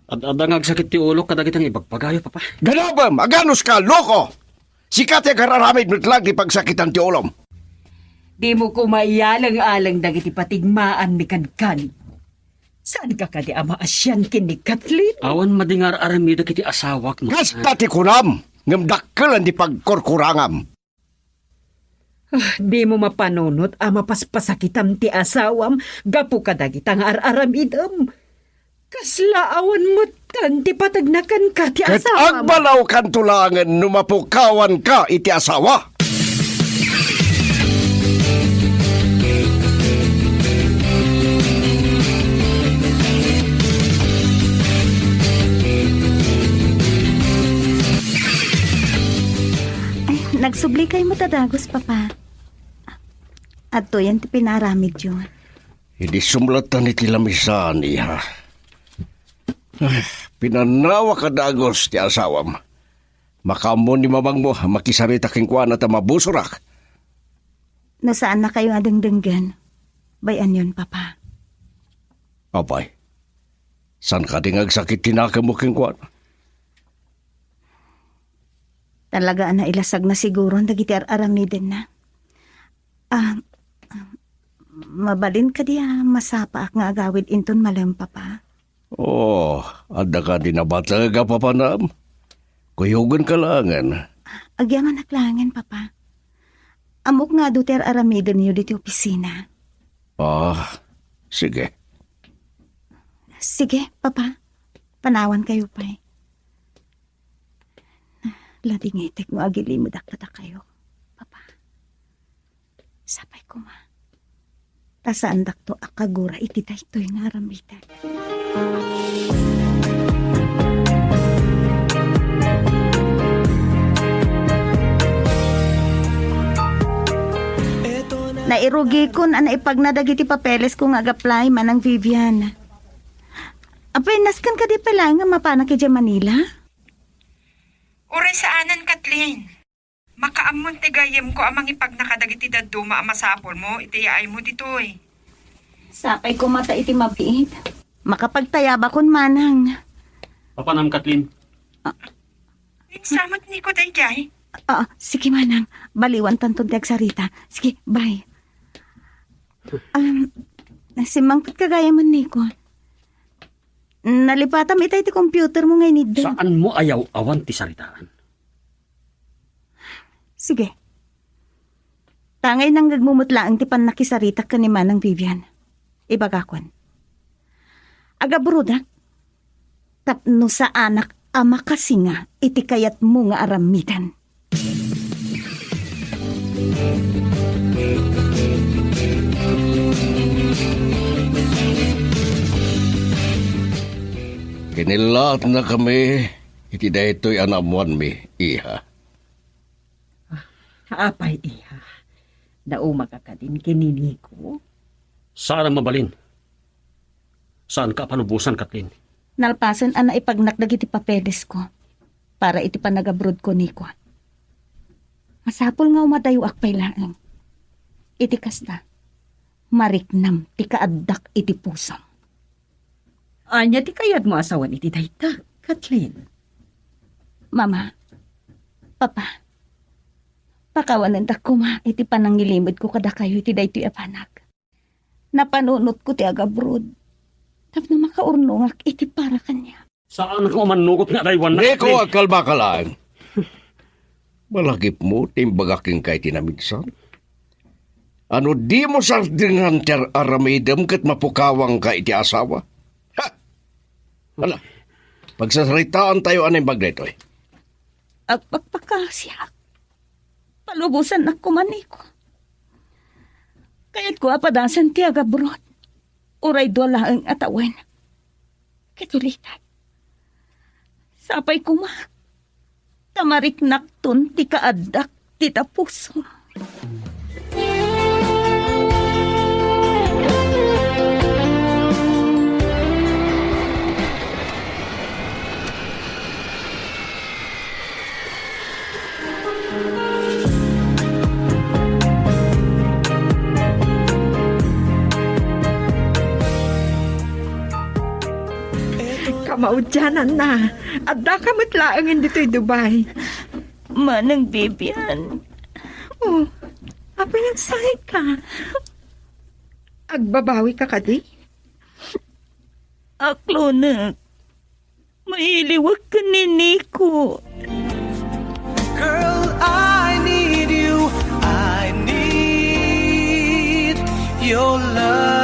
Ad-adda nga agsakit ti ulok kadagiti nga ibagbagayo, Papa. Ganabem! Aganuska, loko! Sika ti agar-aramid met laeng ti pagsakitan ti ulom. Dimo koma iyaleng-aleng dagiti patigmaanmi kadkani. Saanka kadi a maasian ken ni Kathleen? Awan madi nga ar-aramidek iti asawak, no? Kasta ti kunam, ngem dakkel ti pagkurkurangam. Ah, dimo mapanunot a mapaspasakitam ti asawam gapu kadagita nga ar-aramidem. Kasla awan metten ti pategna kenka ti asawam. Ket agbalaokanto laengen no mapukawanka iti asawa. Ay, nagsubli kayo met a dagus, Papa. Adtoyen ti pinaaramidyo. Idi sumlatan iti lamisaan, iha. Ay, pinannawak a dagus ti asawam. Makaammo ni mamangmo a makisarita kenkuana ta mabusorak. No saannakayo a dengdenggen, bay-anyon, Papa. Apay, saan kadi nga agsakit ti nakemmo kenkuana? Talaga a nailasagna siguron dagiti ar-aramidenna. Ah, mabalin kadi a masapaak nga agawid inton malem, Papa? Oh, adda kadi nabateg a papanam? Kuyogenka laengen. Agyamanak laengen, Papa. Ammok nga adu ti ar-aramidenyo ditoy opisina. Ah, sige. Sige, Papa. Panawankayo pay. Ladingitek no agilimedak kadakayo, Papa. Sapay koma. Ta saandakto a kagura iti daytoy nga aramiden. Nairugikon a naipagna dagiti papelesko nga ag-apply, Manang Vivian. Apay, nasken kadi pay laeng nga mapanak idiay Manila? Uray saanen, Kathleen. Makaammon ti gayyemko a mangipagna kadagiti dadduma a masapulmo iti yaaymo ditoy. Sapay koma ta iti mabiit. Makapagtayabakon, Manang. Papanam, Kathleen? Insamatniko daydiay. Ah, sige, Manang. Baliwantanton ti agsarita. Sige, bye. Um, simmangpetka gayam, Niko. Nalipatam itay ti computer mo nga inidda. Saanmo a yaw-awan ti saritaan? Sige. Tangay nangngeegmo met laeng ti pannakisaritak ken ni Manang Vivian. Ibagakon. Agabrodak tapno saanak a makasinga iti kayatmo nga aramiden. Kinilaatnakami iti daytoy a naammoanmi, iha. Ah, apay, iha? Naumaka kadin ken ni Niko? Saan a mabalin. Saanka a palubosan, Kathleen. Nalpasen a naipagnak dagiti papelesko para iti panagabrodko, Niko. Masapul nga umadayuak pay laeng. Iti kasta, mariknam ti kaaddak iti pusom. Ania ti kayatmo a sawen iti dayta, Kathleen? Mama, Papa, pakawanendak koma iti panangilimedko kadakayo iti daytoy a banag. Napanunotko ti agabrod tapno makaurnongak iti para kaniak. Saan nga umannugot nga adaywannak, Niko, Kathleen. Agkalmaka laeng. Malagipmo ti imbagak kenka iti naminsan. Ano dimo sardengan ti ar-aramidem ket mapukawangka iti asawa? Ha! Hala, pagsasaritaantayo a naimbag daytoy. Agpakpakasiak. Palubosannak koma, Niko. Kayatko a padasen ti agabrod. Uray dua laeng a tawen. Ket ulitek. Sapay koma ta mariknakton ti kaaddak ti tapusom. Kamaudiananna, addaka met laengen ditoy Dubai. Manang Vivian. Oh, apay nga agsaika? Agbabawika kadi? Aklonek. Mailiwek ken ni Niko. Girl, I need you. I need your love.